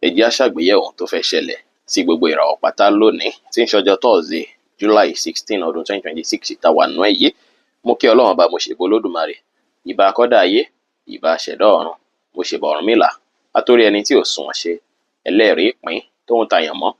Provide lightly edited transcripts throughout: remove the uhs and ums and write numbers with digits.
Ẹ jẹ́ á ṣàgbéyẹ̀wò ohun tó fẹ́ ṣẹlẹ̀ sí gbogbo ìràwọ̀ pátá lónìí tí ń ṣọjọ́ Thursday, July 16, ọdún 2026 tá wà nú ẹ̀ yìí. Mo kí Ọlọ́run Ọba, mo ṣèbà Olódùmarè, ìbà akọ́dá ayé, ìbà aṣẹ̀dá ọ̀run, mo ṣèbà Ọ̀rúnmìlà, atórí ẹni tí ò sunwọ̀n ṣe, ẹlẹ́rìí ìpín tó ń tayàn mọ́.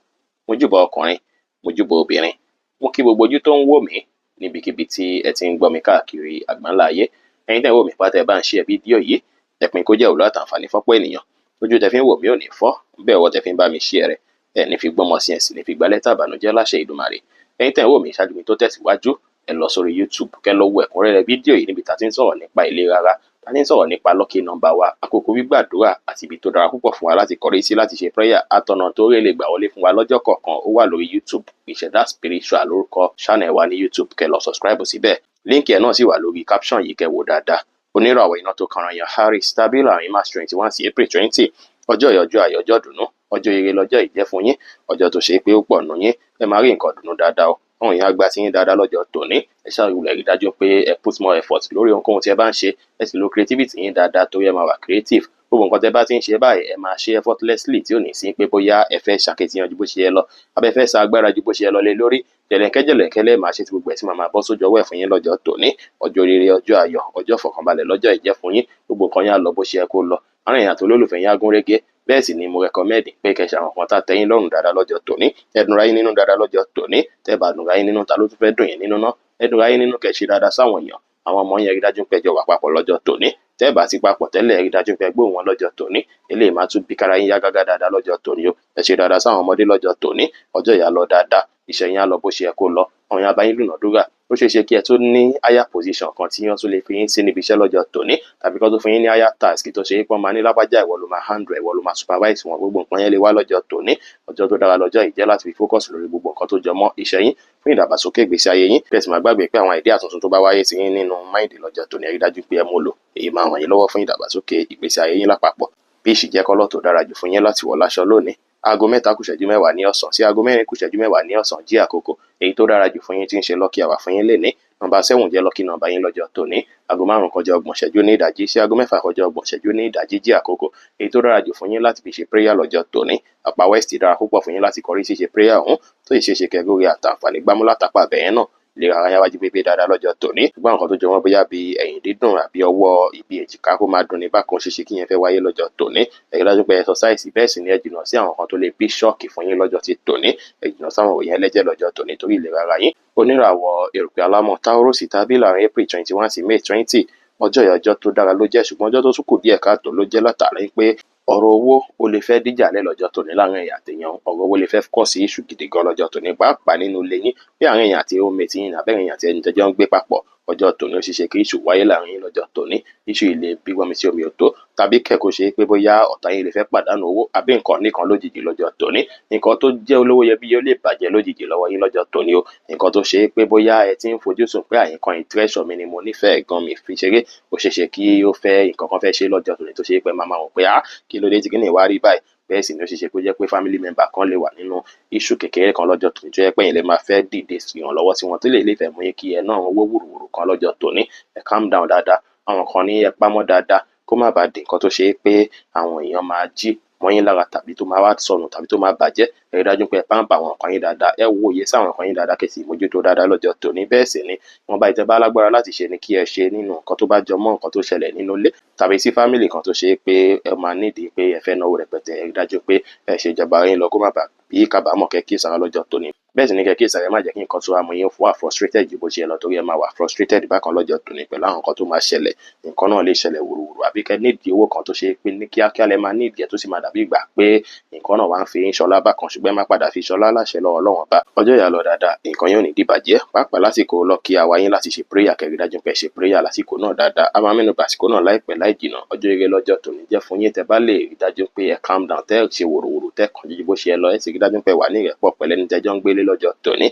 Mo júbà ọkùnrin, mo júbà obìnrin, mo kí gbogbo ojú tó ń wò mí níbikíbi tí ẹ ti ń gbọ́ mi káàkiri àgbáńlá ayé. Ẹ̀yin tẹ́ ń wò mí pátá, ẹ bá ń share fídíò yìí, ẹ pín kó jẹ́ ìwúlò àtàǹfààní fọ́pọ̀ ènìyàn. Ojú tẹ́ fi ń wò mí ò ní fọ́, bẹ́ẹ̀ ọwọ́ tẹ́ fi ń bá mi share rẹ̀, ẹ ní fi gbọ́mọ sí, ẹ sì ní fi gba lẹ́tà ìbànújẹ́ láṣẹ Èdùmàrè. Ẹ̀yin tẹ́ ń wò mí, ṣáájú mi tó tẹ̀síwájú, ẹ lọ sórí YouTube, kẹ́ lọ wo ẹ̀kúnrẹ́rẹ́ fídíò yìí níbi tá a ti ń sọ̀rọ̀ nípa ìlera ara, tá a ti ń sọ̀rọ̀ nípa lucky number wa, àkókò gbígbàdúrà àti ibi tó dára púpọ̀ fún wa láti kọrí sí láti ṣe prayer, àtọ̀nà tó rí lè gbà wọlé fún wa lọ́jọ́ kọ̀ọ̀kan. Ó wà lórí YouTube, Ìṣẹ̀dá Spiritual lórúkọ channel wa ní YouTube, kẹ́ lọ subscribe síbẹ̀. Link ẹ̀ náà sì wà lórí caption yìí, kẹ́ wò dáadáa. Oníràwọ̀ iná tó kanra yan Aries tàbí láàrin March 21 sí April 20, ọjọ́ ìyọjọ́ ayọ̀, ọjọ́ dùnú, ọjọ́ ire lọ́jọ́ ìjẹ́ fún yín, ọjọ́ tó ṣe pé ó pọ̀ nù yín. Ẹ máa rí nǹkan dùnú dáadáa o. Àwọn èèyàn á gba ti yín dáadáa lọ́jọ́ tòní. Ẹ ṣáà wulẹ̀ rí dájú pé ẹ put more effort lórí ohunkóhun tí ẹ bá ń ṣe, ẹ sì lo creativity yín dáadáa torí ẹ máa wà creative. Gbogbo nǹkan tẹ bá ti ń ṣe báyìí, ẹ máa ṣe effortlessly tí ò ní sí pé bóyá ẹ fẹ́ ṣàkitiyan ju bó ṣe yẹ lọ, àbí ẹ fẹ́ sa agbára ju bó ṣe yẹ lọ lé lórí. Jẹ̀lẹ̀ńkẹ́ jẹ̀lẹ̀ńkẹ́ lẹ́ẹ̀ máa ṣe tí gbogbo ẹ̀ tí máa máa bọ́ sójú ọwọ́ ẹ̀ fún yín lọ́jọ́ tòní. Ọjọ́ rere, ọjọ́ ayọ̀, ọjọ́ ìfọ̀kànbalẹ̀ lọ́jọ́ ìjẹ́ fún yín. Gbogbo nǹkan yín á lọ bó ṣe yẹ kó lọ. Àárín ẹ̀yin àti olólùfẹ́ yín á gún régé. Bẹ́ẹ̀ sì ni mo recommend pé kẹ́ ṣe àwọn nǹkan tá tẹ́ yín lọ́rùn dáadáa lọ́jọ́ tòní. Ẹ dùnra yín nínú dáadáa lọ́jọ́ tòní. Tẹ́ bá dùnra yín nínú, ta ló tún fẹ́ dùn yín nínú ná? Ẹ dùnra yín nínú, kẹ́ ṣe dáadáa sáwọn èèyàn. Àwọn ọmọ yẹn, rí dájú pé ẹ jọ wà papọ̀ lọ́jọ́ tòní. Tẹ́ bá ti papọ̀ tẹ́lẹ̀, rí dájú pé ẹ gbóhùn wọn lọ́jọ́ tòní. Eléyìí máa tún bí kára yín yá gágá dáadáa lọ́jọ́ tòní o. Ẹ ṣe dáadáa sáwọn ọmọdé lọ́jọ́ tòní. Ọjọ́ ìyá lọ dáadáa, iṣẹ́ yín á lọ bó ṣe yẹ kó lọ. Àwọn èèyàn á bá yín dúnàádúrà. Ó ṣeé ṣe kí ẹ tún ní higher position kan tí wọ́n tún lè fi yín sí níbi iṣẹ́ lọ́jọ́ tòní, tàbí kí wọ́n tún fún yín ní higher task tó ṣe é pọ́n máa ní lágbájá, ìwọ ló máa handle, ìwọ ló máa supervise wọn. Gbogbo nǹkan yẹn lè wá lọ́jọ́ tòní. Ọjọ́ tó dára lọ́jọ́ yìí jẹ́ láti fi focus lórí gbogbo nǹkan tó jọ mọ́ iṣẹ́ yín fún ìdàgbàsókè ìgbésí ayé yín. Kí ẹ sì má gbàgbé pé àwọn idea tuntun tó bá wáyé sí yín nínú mind lọ́jọ́ tòní, ẹ rí dájú pé ẹ mú lò. Èyí máa ràn yín lọ́wọ́ fún ìdàgbàsókè ìgbésí ayé yín lápapọ̀. Peach jẹ́ colour tó dára jù fún yín láti wọ̀ láṣọ lónìí. Aago 3 kù ìṣẹ́jú 10 ní ọ̀sán sí aago 4 kù ìṣẹ́jú 10 ní ọ̀sán jí àkókò. Èyí tó dára jù fún yín tí ń ṣe lucky hour fún yín lénìí, number 7 jẹ́ lucky number yín lọ́jọ́ tòní. Aago 5 kọjá 30 ìṣẹ́jú ní ìdájí sí aago 6 kọjá 30 ìṣẹ́jú ní ìdájí jí àkókò. Èyí tó dára jù fún yín láti fi ṣe prayer lọ́jọ́ tòní, apá west dára púpọ̀ fún yín láti kọrí sí ṣe prayer ọ̀hún, tó sì ṣeé ṣe kẹ́ górí àtàǹfààní gbámú látàpá àbẹ̀yẹn náà. Ìlera ara yín á wá jí pépé dáadáa lọ́jọ́ tòní. Ṣùgbọ́n nǹkan tó jọ wọ́n bóyá bí ẹ̀yìn dídùn àbí ọwọ́ ibi èjìká kó máa dùn ní bákan, ṣeéṣe kí yẹn fẹ́ wáyé lọ́jọ́ tòní. Ẹ rí dájú pé exercise, bẹ́ẹ̀ sì ni ẹ jìnnà sí àwọn nǹkan tó lè bí shock fún yín lọ́jọ́ ti tòní. Ẹ jìnnà sáwọn òyìn ẹlẹ́jẹ̀ lọ́jọ́ tòní torí ìlera ara yín. Oníràwọ̀ erùpẹ̀ alámọ̀ Taurus tàbí láàrin April 21 sí May 20, ọjọ́ yìí, ọjọ́ tó dára ló jẹ́, ṣùgbọ́n ọjọ́ tó tún kù díẹ̀ káàtó ló jẹ́ látàrí pé ọ̀rọ̀ owó ó lè fẹ́ díjà lẹ̀ lọ́jọ́ tòní láàrin ẹ̀yin àtèèyàn. Ọ̀rọ̀ owó lè fẹ́ kọ́ sí issue gidi gan lọ́jọ́ tòní, pàápàá nínú ilé yín, bí àárín ẹ̀yin àti roommate yín àbí ẹ̀yin àti ẹni tẹ́jọ́ ń gbé papọ̀. Ọjọ́ tòní, ó ṣeé ṣe kí issue wáyé láàrin yín lọ́jọ́ tòní. Issue yìí lè bí gbọ́nmi sí omi ò tó, tàbí kẹ̀ kó ṣe pé bóyá ọ̀tá yín lè fẹ́ pàdánù owó àbí nǹkan nìkan lójijì lọ́jọ́ tòní. Nǹkan tó jẹ́ olówó iyebíye ó lè bàjẹ́ lójijì lọ́wọ́ yín lọ́jọ́ tòní o. Nǹkan tó ṣe pé bóyá ẹ ti ń fojú sùn pé àyìnkan yìí, treasure mi ni, mo nífẹ̀ẹ́ gan, mi fi ṣeré, ó ṣeé ṣe kí ó fẹ́ nǹkan kan fẹ́ ṣe lọ́jọ́ tòní tó ṣe pé máa máa wò pé, "Ah, kí ló dé tí kíní wá rí báyìí?" Bẹ́ẹ̀ sì ni ó ṣeé ṣe kó jẹ́ pé family member kan lè wà nínú issue kékeré kan lọ́jọ́ tòní tó jẹ́ pé ẹ̀yin lè máa fẹ́ dìde ìrànlọ́wọ́ sí wọn, tó lè lè fẹ́ mú yín kí ẹ ná owó wùrùwùrù kan lọ́jọ́ tòní. Ẹ calm down dáadáa, àwọn kan ní ẹ pamọ́ dáadáa kó má bàa di nǹkan tó ṣe é pé àwọn èèyàn máa jí mọ́ yín lára, tàbí tó máa wá sọnù, tàbí tó máa bàjẹ́. Ẹ rí dájú pé ẹ pamper àwọn nǹkan yín dáadáa, ẹ wo òye sí àwọn nǹkan yín dáadáa, kẹ́ sì mójútó dáadáa lọ́jọ́ tòní. Bẹ́ẹ̀ sì ni wọ́n bá ìtẹ́ bá lágbára láti ṣe ni kí ẹ ṣe nínú nǹkan tó bá jọ mọ́ nǹkan tó ṣẹlẹ̀ nínú ilé tàbí sí family kan tó ṣe é pé ẹ máa nídìí pé ẹ fẹ́ náwó rẹpẹtẹ. Ẹ rí dájú pé ẹ ṣe ìjọba yín lọ kó má bàa bí kábàámọ̀, kẹ́ kíyèsára lọ́jọ́ tòní. Bẹ́ẹ̀ sì ni kẹ́ kíyèsára, ẹ má jẹ́ kí nǹkan tó wá mú yín wà frustrated ju bó ṣe yẹ lọ, torí ẹ máa wà frustrated bákan lọ́jọ́ tòní pẹ̀lú àwọn nǹkan tó máa ṣẹlẹ̀. Nǹkan náà lè ṣẹlẹ̀ wùrùwùrù, àbí kẹ́ nídìí owó kan tó ṣe pé ní kíákíá lẹ máa nídìí ẹ̀, tó sì máa dàbí ìgbà pé nǹkan náà wá ń fi yín ṣọlá bákan, ṣùgbọ́n ẹ má padà fi ṣọlá láṣẹ lọ́wọ́ Ọlọ́run Ọba. Ọjọ́ ìyá lọ dáadáa, nǹkan yóò ní dìbàjẹ́, pàápàá lásìkò lucky hour yín láti ṣe prayer. Kẹ́ rí dájú pé ẹ ṣe prayer lásìkò náà dáadáa. A máa mẹ́nu bà àsìkò náà láìpẹ́ láì jìnà. Ọjọ́ ire lọ́jọ́ tòní jẹ́ fún yín tẹ́ bá lè rí dájú pé ẹ calm down, tẹ́ ṣe wòròwòrò, tẹ́ kàn ju bó ṣe yẹ lọ, ẹ sì rí dájú pé ẹ wà ní ìrẹ́pọ̀ pẹ̀lú ẹni tẹ́jọ́ ń gbélé lọ́jọ́ tòní.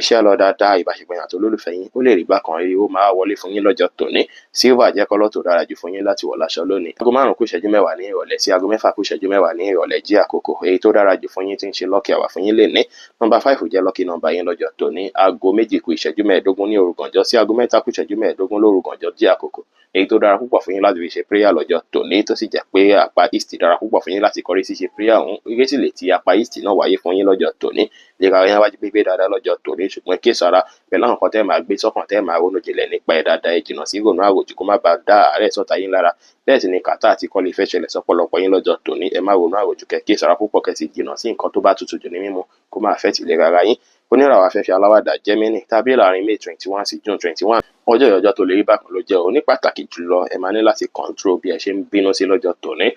Iṣẹ́ lọ dáadáa, ìbáṣepọ̀ yín àti olólùfẹ́ yín ó lè rí bákan rí, ó máa wọlé fún yín lọ́jọ́ tòní. Silver jẹ́ colour tó dára jù fún yín láti wọ̀ láṣọ lónìí. Aago 5 kù ìṣẹ́jú 10 ní ìrọ̀lẹ́ sí aago 6 kù ìṣẹ́jú 10 ní ìrọ̀lẹ́ jí àkókò. Èyí tó dára jù fún yín tí ń ṣe lucky hour fún yín lénìí, number 5 jẹ́ lucky number yín lọ́jọ́ tòní. Aago 2 kù ìṣẹ́jú 15 ní òru gànjọ́ sí aago 3 kù ìṣẹ́jú 15 lóru gànjọ́ jí àkókò. Èyí Èyí tó dára púpọ̀ fún yín láti fi ṣe prayer lọ́jọ́ tòní, tó sì jẹ́ pé apá east dára púpọ̀ fún yín láti kọrí sí ṣe prayer ọ̀hún. Ire sì lè ti apá east náà wáyé fún yín lọ́jọ́ tòní. Ìlera yín á wá jí pépé dáadáa lọ́jọ́ tòní, ṣùgbọ́n kí sára pẹ̀lú àwọn nǹkan tẹ́ máa gbé sọ́kàn, tẹ́ máa ronú jinlẹ̀ nípa ẹ̀ dáadáa. Ẹ jìnnà sí ìrònú àròjù kó má baà dá àárẹ̀ sọ́ta yín lára. Bẹ́ẹ̀ sì ni kàtá àti ikọ́ lè fẹ́ ṣẹlẹ̀ sọ́pọ̀lọpọ̀ yín lọ́jọ́ tòní. Ẹ má ronú àròjù, kẹ́ kí sára púpọ̀, kẹ́ sì jìnnà sí nǹkan tó bá tutù jù ní mímu kó má affect ìlera ara yín. Oníràwọ̀ afẹ́fẹ́ aláwàdà Gemini tàbí láàrin May 21 sí June 21. Ọjọ́ ìyọjọ́ tó lè rí bákan ló jẹ́ òní. Pàtàkì jùlọ, ẹ máa ní láti control bí ẹ ṣe ń bínú sí lọ́jọ́ tòní.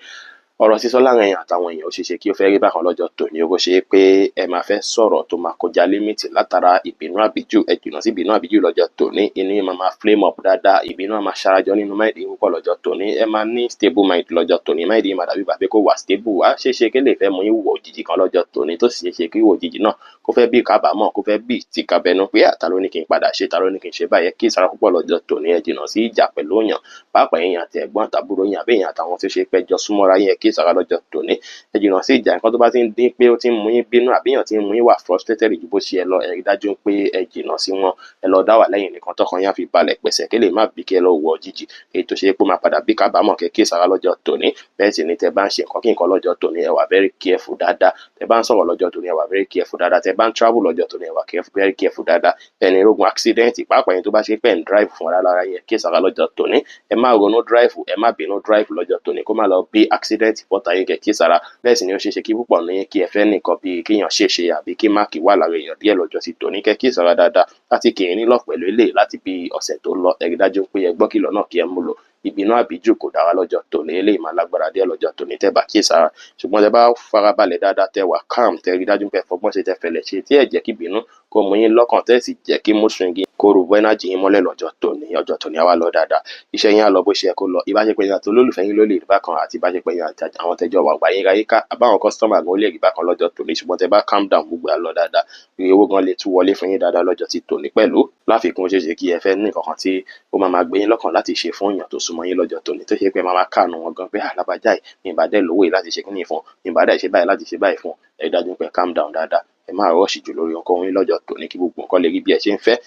Ọ̀rọ̀ sísọ láàrin èèyàn àtàwọn èèyàn, ó ṣeéṣe kí ó fẹ́ rí bákan lọ́jọ́ tòní. Ó ṣe é pé ẹ máa fẹ́ sọ̀rọ̀ tó máa kọjá limit látara ìbínú àbíjù. Ẹ jìnnà sí ìbínú àbíjù lọ́jọ́ tòní. Inú yín máa máa flame up dáadáa, ìbínú á máa ṣarajọ nínú mind yín púpọ̀ lọ́jọ́ tòní. Ẹ máa ní stable mind lọ́jọ́ tòní. Mind yín máa dàbí ìgbà pé kó wà stable wá. Ṣeéṣe kí lè fẹ́ mú yín wùwà òjijì kan lọ́jọ́ tòní, tó sì ṣeéṣe kí ìwà òjijì náà kó fẹ́ bí kábàámọ̀, kó fẹ́ bí tìkabẹnu pé ta ló ní kí n padà ṣe, ta ló ní kí n ṣe báyẹn. Kí ìsara púpọ̀ lọ́jọ́ tòní. Ẹ jìnnà sí ìjà pẹ̀lú èèyàn, pàápàá èèyàn àti ẹ̀gbọ́n àtàbúrò yín, àbí èèyàn àtàwọn tó ṣe pé jọ súnmọ́ra yín. Ẹ kí ìsara lọ́jọ́ tòní. Ẹ jìnnà sí ìjà. Nǹkan tó bá ti ń dín pé ó ti ń mú yín bínú, àbí èèyàn ti ń mú yín wà frustrated ju bó ṣe yẹ lọ, ẹ rí dájú pé ẹ jìnnà sí wọn. Ẹ lọ dá wà lẹ́yìn nìkan tọkàn yín á fi balẹ̀ pẹ̀sẹ̀, kí lè má bí kí ẹ lọ wọ òjijì èyí tó ṣe pé ó máa padà bí kábàámọ̀. Kẹ́ kí ìsara lọ́jọ́ tòní. Bẹ́ẹ̀ sì ni tẹ́ bá ń ṣe nǹkan kí nǹkan lọ́jọ́ tòní, ẹ wà very careful dáadáa. Tẹ́ bá ń sọ̀rọ̀ lọ́jọ́ tòní, ẹ wà very careful dáadáa. Tẹ́ bá ń travel lọ́jọ́ tòní, ẹ wà very careful dáadáa. Ẹni rógun accident, pàápàá ẹni tó bá ṣe pé ń drive fún ara lára yẹn, kí ìsara lọ́jọ́ tòní. Ẹ má ronú drive, ẹ má bínú drive lọ́jọ́ tòní, kó má lọ bí accident fọ́ta yín. Kẹ́ kí ìsara. Bẹ́ẹ̀ sì ni ó ṣeé ṣe kí púpọ̀ ní kí ẹ fẹ́ nìkan bíi kíyàn ṣèṣe àbí kí mark wà lára èèyàn díẹ̀ lọ́jọ́ sí tòní. Kẹ́ kí ìsara dáadáa láti kì í nílọ̀ pẹ̀lú eléyìí láti bí ọ̀sẹ̀ tó lọ. Ẹ rí dájú pé ẹ gbọ́ kìlọ̀ náà kí ẹ mú lò. Ìbínú àbíjù kò dára lọ́jọ́ tòní. Eléyìí máa lágbára díẹ̀ lọ́jọ́ tòní tẹ́ bá kíyèsára, ṣùgbọ́n tẹ́ bá farabalẹ̀ dáadáa, tẹ́ wà calm, tẹ́ rí dájú pé ẹ fọgbọ́n ṣe, tẹ́ fẹlẹ̀ ṣe, tí ẹ jẹ́ kí ìbínú kó mú yín lọ́kàn, tẹ́ sì jẹ́ kí mood swing kó rú energy yín mọ́lẹ̀ lọ́jọ́ tòní, ọjọ́ tòní á wá lọ dáadáa. Iṣẹ́ yín á lọ bó ṣe yẹ kó lọ. Ìbáṣepọ̀ yín àti olólùfẹ́ yín ló lè rí bákan, àti ìbáṣepọ̀ yín àti àwọn tẹ́jọ́ wà gbà yín ráyé ká àbáwọn customer gan ó lè rí bákan lọ́jọ́ tòní. Ṣùgbọ́n tẹ́ bá calm down, gbogbo á lọ dáadáa. Iye owó gan lè tún wọlé fún yín dáadáa lọ́jọ́ ti tòní pẹ̀lú. Láfikún, ó ṣeé ṣe kí ẹ fẹ́ ní nǹkan kan tí ó máa máa gbé yín lọ́kàn láti ṣe fún èèyàn tó súnmọ́ yín lọ́jọ́ tòní, tó ṣe pé ẹ máa máa káàánú wọn gan pé alábàjá yìí, mi ìbá dẹ̀ lówó yìí láti ṣe kíní fún, mi ìbá dẹ̀ ṣe báyìí láti ṣe báyìí fún. Ẹ dájú pé calm down dáadáa. Ẹ má rush jù lórí ohunkóhun yín lọ́jọ́ tòní, kí gbogbo nǹkan lè rí bí ẹ ṣe ń fẹ́.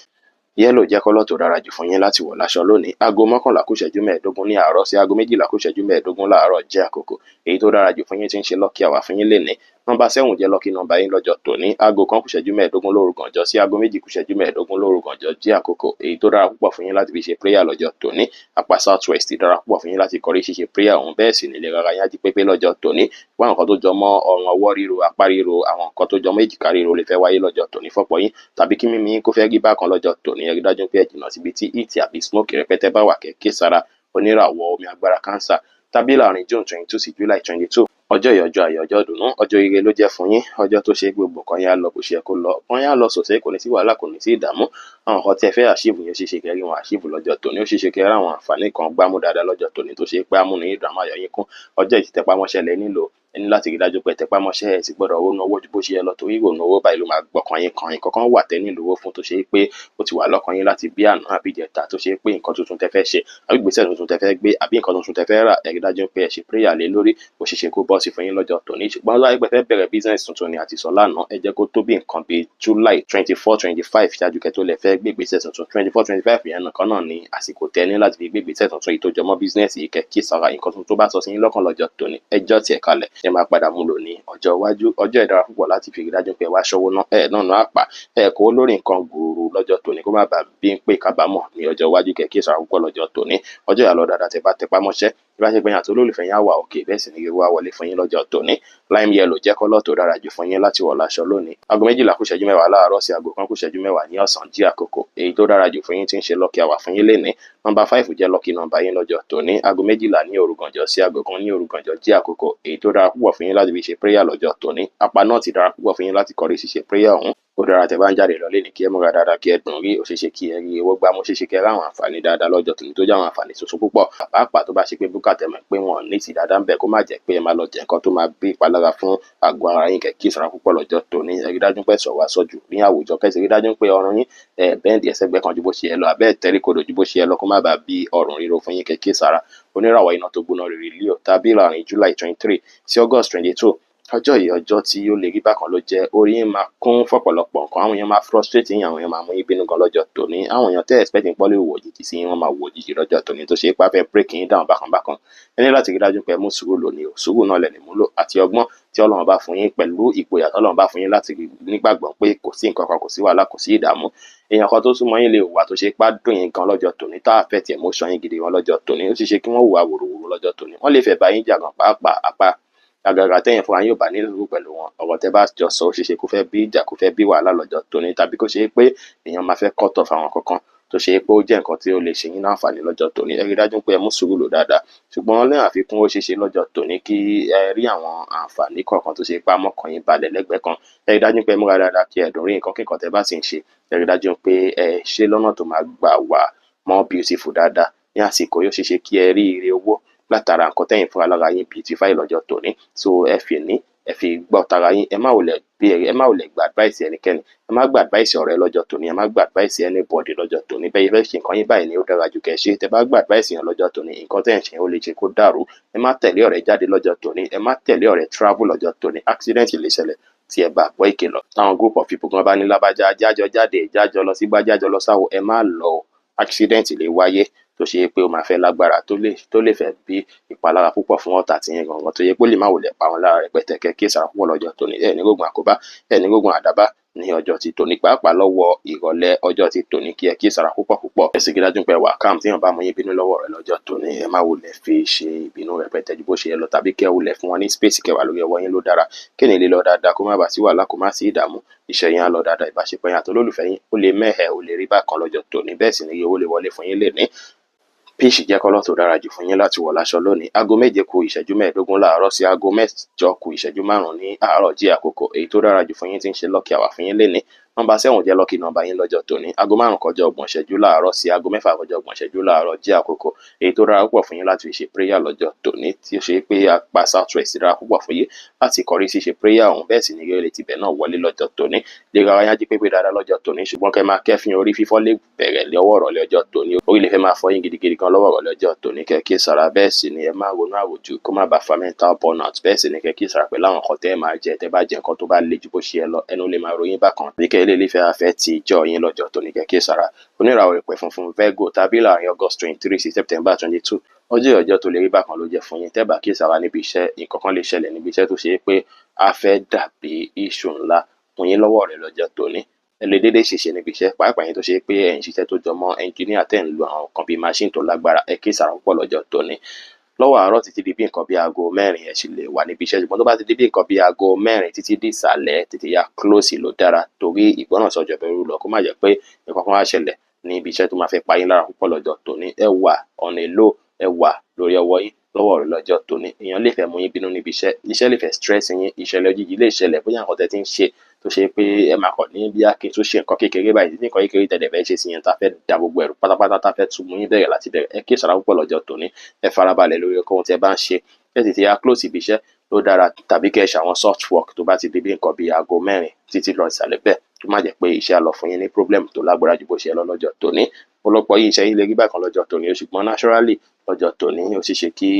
Yellow jẹ́ colour tó dára jù fún yín láti wọ̀ láṣọ lónìí. 10:45 ní àárọ̀ sí 12:45 láàárọ̀ jẹ́ àkókò èyí tó dára jù fún yín tí ń ṣe lucky hour fún yín lénìí. Nọ́mbà 7 jẹ́ lucky number yín lọ́jọ́ tòní. 1:15 lóru gànjọ́ sí 1:45 lóru gànjọ́ jẹ́ àkókò èyí tó dára púpọ̀ fún yín láti fi ṣe prayer lọ́jọ́ tòní. Apá south west dára púpọ̀ fún yín láti kọrí ṣíṣe prayer ọ̀hún. Bẹ́ẹ̀ sì ni ìlera ara yín á jí pépé lọ́jọ́ tòní. Wá nǹkan tó jọ mọ́ ọrùn ọwọ́ ríro, apá ríro, àwọn nǹkan tó jọ mọ́ èjìká ríro lè fẹ́ wáyé lọ́jọ́ tòní fọ́pọ̀ yín, tàbí kí mímí yín kó fẹ́ rí bákan lọ́jọ́ tòní. Ẹ rí dájú pé ẹ jìnnà síbi tí heat àbí smoke rẹpẹtẹ bá wà. Kẹ́ sára. Oníràwọ̀ omi agbára Cancer tàbí láàrin June 22 sí July 22. Ọjọ́ yìí, ọjọ́ ayọ̀, ọjọ́ ìdùnnú, ọjọ́ ire ló jẹ́ fún yín. Ọjọ́ tó ṣe gbogbo nǹkan yẹn á lọ bó ṣe yẹ kó lọ, wọ́n yá lọ sòsé, kò ní sí wàhálà, kò ní sí ìdààmú. Àwọn nǹkan tí ẹ fẹ́ achieve yẹn, ṣeéṣe kẹ́ rí wọn achieve lọ́jọ́ tòní. Ó ṣeéṣe kẹ́ rí àwọn àǹfààní kan gbámú dáadáa lọ́jọ́ tòní tó ṣe pé amúnú yín dùn, àmọ́ yín kún. Ọjọ́ yìí, tẹpámọ́ṣẹ́ lẹ nílò. Ẹ ní láti rí dájú pé tẹpámọ́ṣẹ́. Ẹ sì gbọ́dọ̀ ronú owó ju bó ṣe yẹ lọ, torí ìrònú owó báyìí ló máa gbọ́kàn yín kan. Nǹkan kan wà tẹ́ nílò owó fún, tó ṣe pé ó ti wà lọ́kàn yín láti bí àná àbí ìjẹta, tó ṣe pé nǹkan tuntun tẹ́ fẹ́ ṣe, àbí ìgbésẹ̀ tuntun tẹ́ fẹ́ gbé, àbí nǹkan tuntun tẹ́ fẹ́ rà. Ẹ rí dájú pé ẹ ṣe prayer lé lórí. Ó ṣeé ṣe kó bọ́ sí fún yín lọ́jọ́ tòní. Ṣùgbọ́n láì pẹ́ fẹ́ bẹ̀rẹ̀ business tuntun ni àti sọ lánàá, ẹ jẹ́ kó tó bí nǹkan bíi July 24, 25 ṣáájú kẹ́ tó lè fẹ́ gbé ìgbésẹ̀ tuntun. 24, 25 yẹn nìkan náà ní àsìkò tẹ́ ní láti fi gbé ìgbésẹ̀ tuntun yìí tó jọmọ́ business yìí. Kẹ́ kí sára. Nǹkan tuntun tó bá sọ sí yín lọ́kàn lọ́jọ́ tòní, ẹ jọ́ tiẹ̀ kalẹ̀, ẹ máa padà mú lò ní ọjọ́ iwájú. Ọjọ́ ìdára púpọ̀ láti fi rí dájú pé ẹ wá ṣọ́wó ná ẹ náà náà àpá ẹ kó lórí nǹkan gbòòrò lọ́jọ́ tòní, kó má bàa bí ń pè kábàámọ̀ ní ọjọ́ iwájú. Kẹ́ kí sára púpọ̀ lọ́jọ́ tòní. Ọjọ́ ìyá lọ dáadáa tẹ́ bá tẹpá mọ́ṣẹ́. Ìbáṣepọ̀ yín àti olólùfẹ́ yín á wà òkè. Bẹ́ẹ̀ sì ni ire wá wọlé fún yín lọ́jọ́ tòní. Lime yellow jẹ́ colour tó dára jù fún yín láti wọ̀ láṣọ lónìí. 12:50 láàárọ̀ sí 1:10 ní ọ̀sán jí àkókò èyí tó dára jù fún yín tí ń ṣe lucky hour fún yín lénìí. Nọ́mbà 5 jẹ́ lucky number yín lọ́jọ́ tòní. 12 ní òru gànjọ́ sí 1 ní òru gànjọ́ jí àkókò èyí tó dára púpọ̀ fún yín láti fi ṣe prayer lọ́jọ́ tòní. Apá náà ti dára púpọ̀ fún yín láti kọrí ṣíṣe prayer ọ̀hún. Ó dára tẹ́ bá ń jáde lọ lénìí kí ẹ múra dáadáa, kí ẹ dùn rí. Ó ṣeéṣe kí ẹ rí owó gbámú, ó ṣeéṣe kí ẹ ráwọn àǹfààní dáadáa lọ́jọ́ tòní tó jẹ́ àwọn àǹfààní tuntun púpọ̀, pàápàá tó bá ṣe pé búkà tẹ́ mọ̀ pé wọn ò ní ti dáadáa ń bẹ̀, kó má jẹ́ pé ẹ máa lọ jẹ nǹkan tó máa bí ìpalára fún àgọ́ ara yín. Kẹ́ kí ìsara púpọ̀ lọ́jọ́ tòní. Ẹ rí dájú pé sọ̀rọ̀ àsọjù ní àwùjọ, kẹ́ sì rí dájú pé ọrùn yín ẹ bend ẹsẹ̀gbẹ́ kan ju bó ṣe yẹ lọ, àbẹ́ tẹ́rí kodò ju bó ṣe yẹ lọ, kó má bàa bí ọrùn ríro fún yín. Kẹ́ kí ìsara. Oníràwọ̀ iná tó gbóná rere Leo tàbí láàrin July 23 sí August 22. Ọjọ́ yìí, ọjọ́ tí ó lè rí bákan ló jẹ́. Orí yín máa kún fọ́pọ̀lọpọ̀ nǹkan, àwọn èèyàn máa frustrate yín, àwọn èèyàn máa mú yín bínú gan lọ́jọ́ tòní. Àwọn èèyàn tẹ́ expect pé lè wò òjijì sí yín, wọ́n máa wò òjijì lọ́jọ́ tòní, tó ṣe é pé fẹ́ break yín down bákan bákan. Ẹ ní láti rí dájú pé ẹ mú sùúrù lónìí o. Sùúrù náà lẹ̀ ní múlò àti ọgbọ́n tí Ọlọ́run bá fún yín pẹ̀lú ìgboyà tí Ọlọ́run bá fún yín láti nígbàgbọ́ pé kò sí nǹkan kan, kò sí wàhálà, kò sí ìdààmú. Èèyàn kan tó súnmọ́ yín lè wà tó ṣe pá dùn yín gan lọ́jọ́ tòní, tá a fẹ́ tiẹ̀ emotion yín gidi gan lọ́jọ́ tòní. Ó sì ṣe kí wọ́n hùwà wòròwòro lọ́jọ́ tòní, wọ́n lè fẹ́ bá yín jà gan pàápàá apá àgàgà tẹ́yìn fúnra yín ò bá ní sùúrù pẹ̀lú wọn. Ọ̀rọ̀ tẹ́ bá jọ sọ, ó ṣeé ṣe kó fẹ́ bí ìjà, kó fẹ́ bí wàhálà lọ́jọ́ tòní, tàbí kó ṣe é pé èèyàn máa fẹ́ cut off àwọn kankan tó ṣe é pé ó jẹ́ nǹkan tí ó lè ṣe yín láǹfààní lọ́jọ́ tòní. Ẹ rí dájú pé ẹ mú sùúrù lò dáadáa. Ṣùgbọ́n ní àfikún, ó ṣeé ṣe lọ́jọ́ tòní kí ẹ rí àwọn àǹfààní kọ̀ọ̀kan tó ṣe pé á mọ́kàn yín balẹ̀ lẹ́gbẹ̀ẹ́ kan. Ẹ rí dájú pé ẹ múra dáadáa kí ẹ dùn rí nǹkan kíkan tẹ́ bá sì ń ṣe. Ẹ rí dájú pé ẹ ṣe lọ́nà tó máa gbà wà more beautiful dáadáa ní àsìkò yóò. Ṣeé ṣe kí ẹ rí ire owó látara nǹkan tẹ́yìn fúnra lára yín beautify lọ́jọ́ tòní. So ẹ fi ní ẹ fi gbọ́ tara yín, ẹ má wulẹ̀ gba advice ẹnikẹ́ni, ẹ má gba advice ọ̀rẹ́ lọ́jọ́ tòní, ẹ má gba advice anybody lọ́jọ́ tòní. Bẹ́ẹ̀ fẹ́ ṣe nǹkan yín báyìí ni ó dára jù kẹ́ ṣe. Tẹ́ bá gba advice yẹn lọ́jọ́ tòní, nǹkan tẹ́ ẹ̀ ń ṣe ó lè ṣe kó dàrú. Ẹ má tẹ̀lé ọ̀rẹ́ jáde lọ́jọ́ tòní, ẹ má tẹ̀lé ọ̀rẹ́ travel lọ́jọ́ tòní. Accident lè ṣẹlẹ̀ tí ẹ bá gbọ́ ìkìlọ̀. Táwọn group of people kan bá ní lábájá jájọ jáde, jájọ lọ sígbá, jájọ lọ sáwo, ẹ má lọ. Accident lè wáyé tó ṣe pé ó máa fẹ́ lágbára, tó lè fẹ́ bí ìpalára púpọ̀ fún ọ̀tá tí yín gangan, tó yẹ pé ó lè má wulẹ̀ pa wọn lára rẹpẹtẹ. Kẹ́ kíyèsára púpọ̀ lọ́jọ́ tòní. Ẹ ní rógun àkóbá, ẹ ní rógun àdábá ní ọjọ́ ti tòní, pàápàá lọ́wọ́ ìrọ̀lẹ́ ọjọ́ ti tòní, kí ẹ kíyèsára púpọ̀ púpọ̀. Ẹ sì rí dájú pé wà calm. Tí èèyàn bá mú yín bínú lọ́wọ́ rẹ̀ lọ́jọ́ tòní, ẹ má wulẹ̀ fi ṣe ìbínú rẹpẹtẹ ju bó ṣe yẹ lọ, tàbí kẹ́ wulẹ̀ fún wọn ní space. Kẹ́ wà lórí ọwọ́ yín ló dára, kí ni lè lọ dáadáa, kó má bàa sí wàhálà, kó má sí ìdààmú. Iṣẹ́ yín á lọ dáadáa. Ìbáṣepọ̀ yín àti olólùfẹ́ yín ó lè mẹ́hẹ̀, ó lè rí bákan lọ́jọ́ tòní. Bẹ́ẹ̀ sì ni owó lè wọlé fún yín lè ní. Peach jẹ́ colour tó dára jù fún yín láti wọ̀ láṣọ lónìí. 7:45 láàárọ̀ sí 7:55 ní àárọ̀ jí àkókò. Èyí tó dára jù fún yín tí ń ṣe lucky hour fún yín lénìí, nọ́mbà 7 jẹ́ lucky number yín lọ́jọ́ tòní. 5:30 láàárọ̀ sí 6:30 láàárọ̀ jí àkókò. Èyí tó dára púpọ̀ fún yín láti fi ṣe prayer lọ́jọ́ tòní, tí ó ṣe pé apá south west dára púpọ̀ fún yín láti kọrí sí ṣe prayer ọ̀hún. Bẹ́ẹ̀ sì ni yóò lè tibẹ̀ náà wọlé lọ́jọ́ tòní. Lè ra yájú pépé dáadáa lọ́jọ́ tòní, ṣùgbọ́n kẹ́ máa kẹ́fín orí fífọ́ lè bẹ̀rẹ̀ lọ́wọ́ ìrọ̀lẹ́ ọjọ́ tòní. Orí lè fẹ́ máa fọ́ yín gidigidi gan lọ́wọ́ ìrọ̀lẹ́ ọjọ́ tòní, kẹ́ kí sára. Bẹ́ẹ̀ sì ni ẹ má ronú àròjù, kó má bàa fa mental burnout. Bẹ́ẹ̀ sì ni kẹ́ kí sára pẹ̀lú àwọn nǹkan tẹ́ ẹ máa jẹ. Tẹ́ bá jẹ nǹkan tó bá le ju bó ṣe yẹ lọ, ẹnu lè máa ròyìn bákan, bí kẹ́ ilé ìfẹ́ afẹ́ ti jọ yín lọ́jọ́ tòní, kẹ́ kí sára. Oníràwọ̀ ìpẹ́ funfun, Virgo, tàbí láàrin August 23 sí September 22, ọjọ́ ọjọ́ tó lè rí bákan ló jẹ́ fún yín. Tẹ́ bá kí sára níbi iṣẹ́, nǹkan kan lè ṣẹlẹ̀ níbi iṣẹ́ tó ṣe é pé a fẹ́ dàbí issue ńlá fún yín lọ́wọ́ rẹ̀ lọ́jọ́ tòní. Ẹ lè dédé ṣèṣe níbi iṣẹ́, pàápàá yín tó ṣe pé ẹ̀ ń ṣiṣẹ́ tó jọmọ́ engineer, tẹ́ ń lo àwọn nǹkan bíi machine tó lágbára. Ẹ kí sára púpọ̀ lọ́jọ́ tòní. Lọ́wọ́ àárọ̀ títí di bí nǹkan bí aago 4, ẹ sì lè wà níbi iṣẹ́, ṣùgbọ́n tó bá ti di bí nǹkan bí aago 4 títí di ìsàlẹ̀, tètè ya close ló dára, torí ìgbọràn sọjọ́ bẹ̀rù lọ, kó má jẹ́ pé nǹkan kan wá ṣẹlẹ̀ ní ibi iṣẹ́ tó máa fẹ́ pa yín lára púpọ̀ lọ́jọ́ tòní. Ẹ wà on a low, ẹ wà lórí ọwọ́ yín lọ́wọ́ rẹ̀ lọ́jọ́ tòní. Èèyàn lè fẹ́ mú yín bínú níbi iṣẹ́, iṣẹ́ lè fẹ́ stress yín, ìṣẹ̀lẹ̀ òjijì lè ṣẹlẹ̀, bóyá nǹkan tẹ́ ti ń ṣe tó ṣe pé ẹ máa kàn ní bí a kí n tún ṣe nǹkan kékeré báyìí, ní nǹkan kékeré tẹ̀lé fẹ́ ṣe sí yẹn, tá fẹ́ da gbogbo ẹ̀rù pátápátá, tá fẹ́ tún mú yín bẹ̀rẹ̀ láti bẹ̀rẹ̀. Ẹ kí ìṣàrà púpọ̀ lọ́jọ́ tòní. Ẹ farabalẹ̀ lórí ohun tí ẹ bá ń ṣe. Ẹ tètè ya close ibi iṣẹ́ ló dára, tàbí kẹ́ ẹ ṣe àwọn soft work tó bá ti di bí nǹkan bí aago 4 títí lọ ìsàlẹ̀ bẹ́ẹ̀, tó má jẹ́ pé iṣẹ́ á lọ fún yín ní problem tó lágbára ju bó ṣe lọ lọ́jọ́ tòní. Ọ̀pọ̀lọpọ̀ yìí, iṣẹ́ yín lè rí bákan lọ́jọ́ tòní, ṣùgbọ́n naturally lọ́jọ́ tòní, ó ṣeé ṣe kí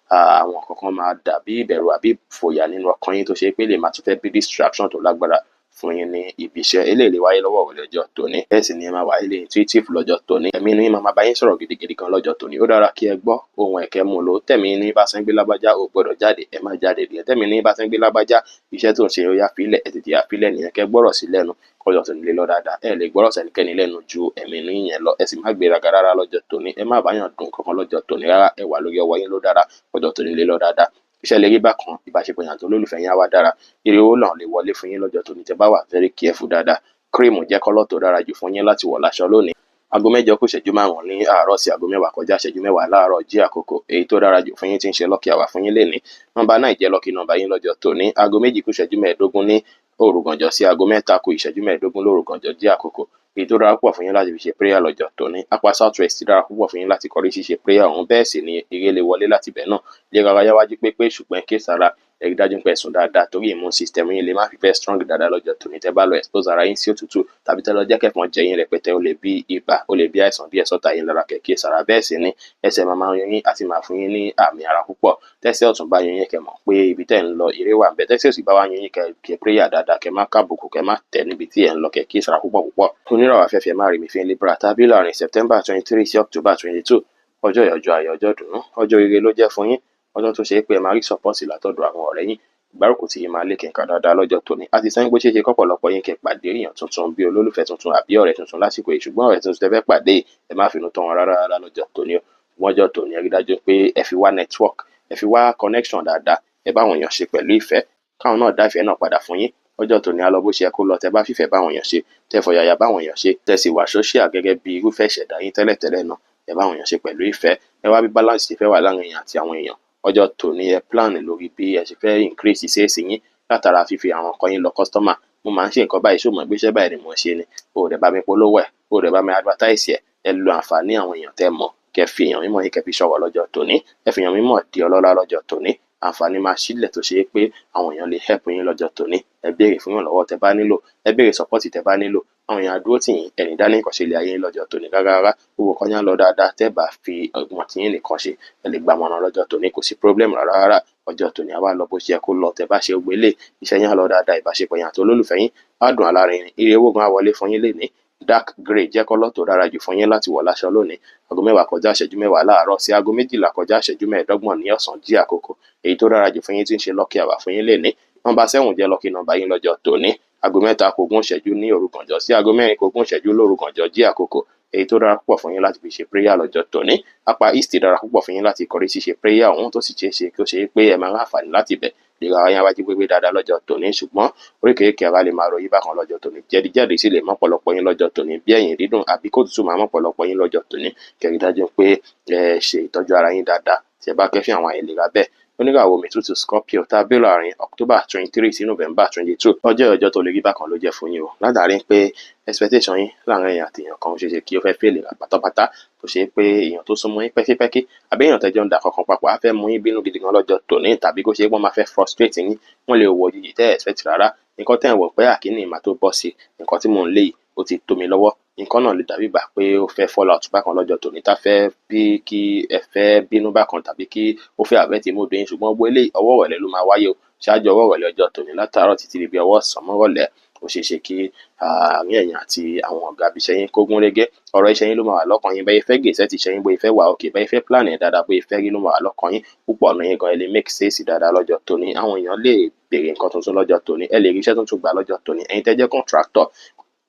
àwọn kankan máa dàbí ìbẹ̀rù àbí ìfòyà nínú ọkàn yín, tó ṣe pé lè máa tún fẹ́ bí distraction tó lágbára fún yín ní ibi iṣẹ́. Eléyìí lè wáyé lọ́wọ́ ìrọ̀lẹ́ ọjọ́ tòní. Bẹ́ẹ̀ sì ni ẹ máa wà ilé intuitive lọ́jọ́ tòní. Ẹ̀mí inú yín máa máa bá yín sọ̀rọ̀ gidigidi gan lọ́jọ́ tòní. Ó dára kí ẹ gbọ́ ohun ẹ̀kẹ́ mú lò. Tẹ̀mí inú yín bá sọ pé lágbájá ò gbọ́dọ̀ jáde, ẹ má jáde nìyẹn. Tẹ̀mí inú yín bá sọ pé lágbájá, iṣẹ́ tó ń ṣe, ó yá fílẹ̀, ẹ tètè yá fílẹ̀ nìyẹn. Kẹ́ gbọ́rọ̀ sí lẹ́nu kọjọ́ tòní lè lọ dáadáa. Ẹ lè gbọ́rọ̀ sẹ́nikẹ́ni lẹ́nu ju ẹ̀mí inú yín yẹn lọ. Ẹ sì má gbéraga rárá lọ́jọ́ tòní. Ẹ má báyàn dùn kankan lọ́jọ́ tòní rárá. Ẹ wà lórí ọwọ́ yín ló dára kọjọ́ tòní lè lọ dáadáa. Iṣẹ́ lè rí bákan, ìbáṣepọ̀ yàn tó lólùfẹ́ yín á wá dára. Ire owó náà lè wọlé fún yín lọ́jọ́ tòní tẹ́ bá wà very careful dáadáa. Cream jẹ́ colour tó dára jù fún yín láti wọ̀ láṣọ lónìí. 8:45 ní àárọ̀ sí 9:30 láàárọ̀ jí àkókò. Èyí tó dára jù fún yín tí ń ṣe lucky hour fún yín lénìí, nọ́mbà 9 jẹ́ lucky number yín lọ́jọ́ tòní. 2:15 ní òrùgànjọ́ sí 2:45 lórugànjọ́ jí àkókò. Èyí tó dára púpọ̀ fún yín láti fi ṣe prayer lọ́jọ́ tòní, apá south west dára púpọ̀ fún yín láti kọrí ṣíṣe prayer ọ̀hún. Bẹ́ẹ̀ sì ni ire lè wọlé láti ibẹ̀ náà lè rárá yáwájú pépé, ṣùgbọ́n kí sára. Ẹ Ẹ rí dájú pé ẹ sùn dáadáa, torí immune system yín lè má fi bẹ́ẹ̀ strong dáadáa lọ́jọ́ tòní. Tẹ́ bá lọ expose ara yín sí òtútù tàbí tẹ́ lọ jẹ́ kẹ́fọn jẹ yín rẹpẹtẹ, ó lè bí ibà, ó lè bí àìsàn díẹ̀ sọ́tà yín lára kẹ̀kẹ́ sára. Bẹ́ẹ̀ sì ni ẹsẹ̀ máa máa yún yín àti máa fún yín ní àmì ara púpọ̀. Tẹ́sẹ̀ ọ̀tún bá yún yín, kẹ́ mọ̀ pé ibi tẹ́ ń lọ eré wà ńbẹ̀. Tẹ́sẹ̀ òsì bá wá yún yín, kẹ́ prayer dáadáa, kẹ́ má kábùkù, kẹ́ má tẹ̀ níbi tí ẹ̀ ń lọ, kẹ́ kí sára púpọ̀ púpọ̀. Oníràwọ̀ afẹ́fẹ́ má rí mi fín Libra tàbí láàrin September 23 sí October 22. Ọjọ́ ìyọjọ́ ayọ̀, ọjọ́ ìdùnnú, ọjọ́ ire ló jẹ́ fún yín. Ọjọ́ tó ṣe é pé ẹ máa rí support látọ̀dọ̀ àwọn ọ̀rẹ́ yín. Ìgbárùkù tí yín máa lékè nǹkan dáadáa lọ́jọ́ tòní. A ti sọ pé ó ṣeé ṣe kọ́pọ̀lọpọ̀ yín kẹ́ pàdé èèyàn tuntun bí olólùfẹ́ tuntun àbí ọ̀rẹ́ tuntun lásìkò yìí, ṣùgbọ́n ọ̀rẹ́ tuntun tẹ́ fẹ́ pàdé, ẹ má finú tán wọn rárá rárá lọ́jọ́ tòní o. Ṣùgbọ́n ọjọ́ tòní, ẹ rí dájú pé ẹ fi wá network, ẹ fi wá connection dáadáa, ẹ bá àwọn èèyàn ṣe pẹ̀lú ìfẹ́, káwọn náà dá ìfẹ́ náà padà fún yín. Ọjọ́ tòní á lọ bó ṣe yẹ kó lọ. Tẹ́ bá fìfẹ́ báwọn èèyàn ṣe, tẹ́ fọ̀yàyà báwọn èèyàn ṣe, tẹ́ sì wà social gẹ́gẹ́ bí irúfẹ́ ìṣẹ̀dá yín tẹ́lẹ̀tẹ́lẹ̀ náà, ẹ báwọn èèyàn ṣe pẹ̀lú ìfẹ́. Ẹ wá bí balance ṣe fẹ́ wà láàrin èèyàn àti àwọn èèyàn. Ọjọ́ tòní, ẹ plan lórí bí ẹ ṣe fẹ́ increase sales yín látara fífi àwọn nǹkan yín lọ customer. Mo máa ń ṣe nǹkan báyìí, ṣó mọ̀ pé iṣẹ́ báyìí ni mò ń ṣe ni? O ò dẹ̀ bá mi polówó ẹ̀, o ò dẹ̀ bá mi advertise ẹ̀. Ẹ lo àǹfààní àwọn èèyàn tẹ́ mọ̀, kẹ́ fi èèyàn mímọ̀ yín kẹ́ fi ṣọ̀rọ̀ lọ́jọ́ tòní. Ẹ fi èèyàn mímọ̀ di ọlọ́lá lọ́jọ́ tòní. Àǹfààní máa sílẹ̀ tó ṣe é pé àwọn èèyàn lè help yín lọ́jọ́ tòní. Ẹ béèrè fún ìrànlọ́wọ́ tẹ́ bá nílò, ẹ béèrè support tẹ́ bá nílò. Àwọn èèyàn á dúró tì yín, ẹ̀ní dání nǹkan ṣe ilé ayé yín lọ́jọ́ tòní rárá rárá. Gbogbo nǹkan yín á lọ dáadáa tẹ́ bá fi ọgbọ́n tí yín nìkan ṣe. Ẹ lè gbàmọ̀ràn lọ́jọ́ tòní, kò sí problem rárá rárá. Ọjọ́ tòní á wá lọ bó ṣe yẹ kó lọ. Tẹ́ bá ṣe gbogbo eléyìí, iṣẹ́ yín á lọ dáadáa, ìbáṣepọ̀ yín àti olólùfẹ́ yín á dùn alárinrin. Ire owó gan á wọlé fún yín lénìí. Dark grey jẹ́ colour tó dára jù fún yín láti wọ̀ láṣọ lónìí. 10:20 láàárọ̀ sí 11:25 ní ọ̀sán jí àkókò. Èyí tó dára jù fún yín tí ń ṣe lucky hour fún yín lénìí. Nọ́mbà 7 jẹ́ lucky number yín lọ́jọ́ tòní. 2:40 ní òru gànjọ́ sí 3:40 lóru gànjọ́ jí àkókò. Èyí tó dára púpọ̀ fún yín láti fi ṣe prayer lọ́jọ́ tòní. Apá east dára púpọ̀ fún yín láti kọrí sí ṣe prayer ọ̀hún, tó sì ṣeé ṣe kí ó ṣe pé ẹ máa ráǹfààní láti bẹ̀. Ìlera ara yín á wá jí pépé dáadáa lọ́jọ́ tòní, ṣùgbọ́n oríkèéríkèé ara lè máa ro yín bákan lọ́jọ́ tòní. Jẹ̀díjẹ̀dí sì lè mọ́ ọ̀pọ̀lọpọ̀ yín lọ́jọ́ tòní, bí ẹ̀yìn dídùn àbí kó tútù máa mọ́ ọ̀pọ̀lọpọ̀ yín lọ́jọ́ tòní. Kẹ́ rí dájú pé ẹ ṣe ìtọ́jú ara yín dáadáa tí ẹ bá kẹ́fín àwọn àìlera bẹ́ẹ̀. Oníràwọ̀ omi tútù Scorpio tàbí láàrin October 23 sí November 22. Ọjọ́ ọjọ́ tó lè rí bákan ló jẹ́ fún yín o. Látàrí pé expectation yín láàrin èèyàn àti èèyàn kan, ó ṣeé ṣe kí ó fẹ́ fail pátápátá, tó ṣe pé èèyàn tó súnmọ́ yín pẹ́kípẹ́kí àbí èèyàn tẹ́jọ́ ń da kankan papọ̀ á fẹ́ mú yín bínú gidi gan lọ́jọ́ tòní, tàbí kó ṣe pé wọ́n máa fẹ́ frustrate yín. Wọ́n lè wọ òjijì tẹ́ expect rárá. Nǹkan tẹ́ ń wọ̀ pé àkíní mà tó bọ́ sí, nǹkan tí mò ń lé yìí ó ti tó mi lọ́wọ́. Nǹkan náà lè dàbí ìgbà pé ó fẹ́ fall out bákan lọ́jọ́ tòní, tá fẹ́ bí kí ẹ fẹ́ bínú bákan tàbí kí ó fẹ́ affect mood yín. Ṣùgbọ́n gbogbo eléyìí, ọwọ́ ìrọ̀lẹ́ ló máa wáyé o. Ṣáájú ọwọ́ ìrọ̀lẹ́ ọjọ́ tòní, látàárọ̀ títí di bí ọwọ́ ọ̀sán mọ́rọ̀lẹ́, ó ṣeé ṣe kí àárín ẹ̀yin àti àwọn ọ̀gá ibi iṣẹ́ yín kó gún régé. Ọ̀rọ̀ iṣẹ́ yín ló máa wà lọ́kàn yín, bẹ́ẹ̀ fẹ́ gẹ̀ẹ́sẹ̀ tí iṣẹ́ yín, bóyá fẹ́ wà òkè, bẹ́ẹ̀ fẹ́ plan ẹ̀ dáadáa, bóyá fẹ́ rí ló máa wà lọ́kàn yín. Púpọ̀ ọ̀nà yín gan, ẹ lè make sales dáadáa lọ́jọ́ tòní. Àwọn èèyàn lè béèrè nǹkan tuntun lọ́jọ́ tòní, ẹ lè rí iṣẹ́ tuntun gbà lọ́jọ́ tòní. Ẹ̀yin tẹ́ jẹ́ contractor,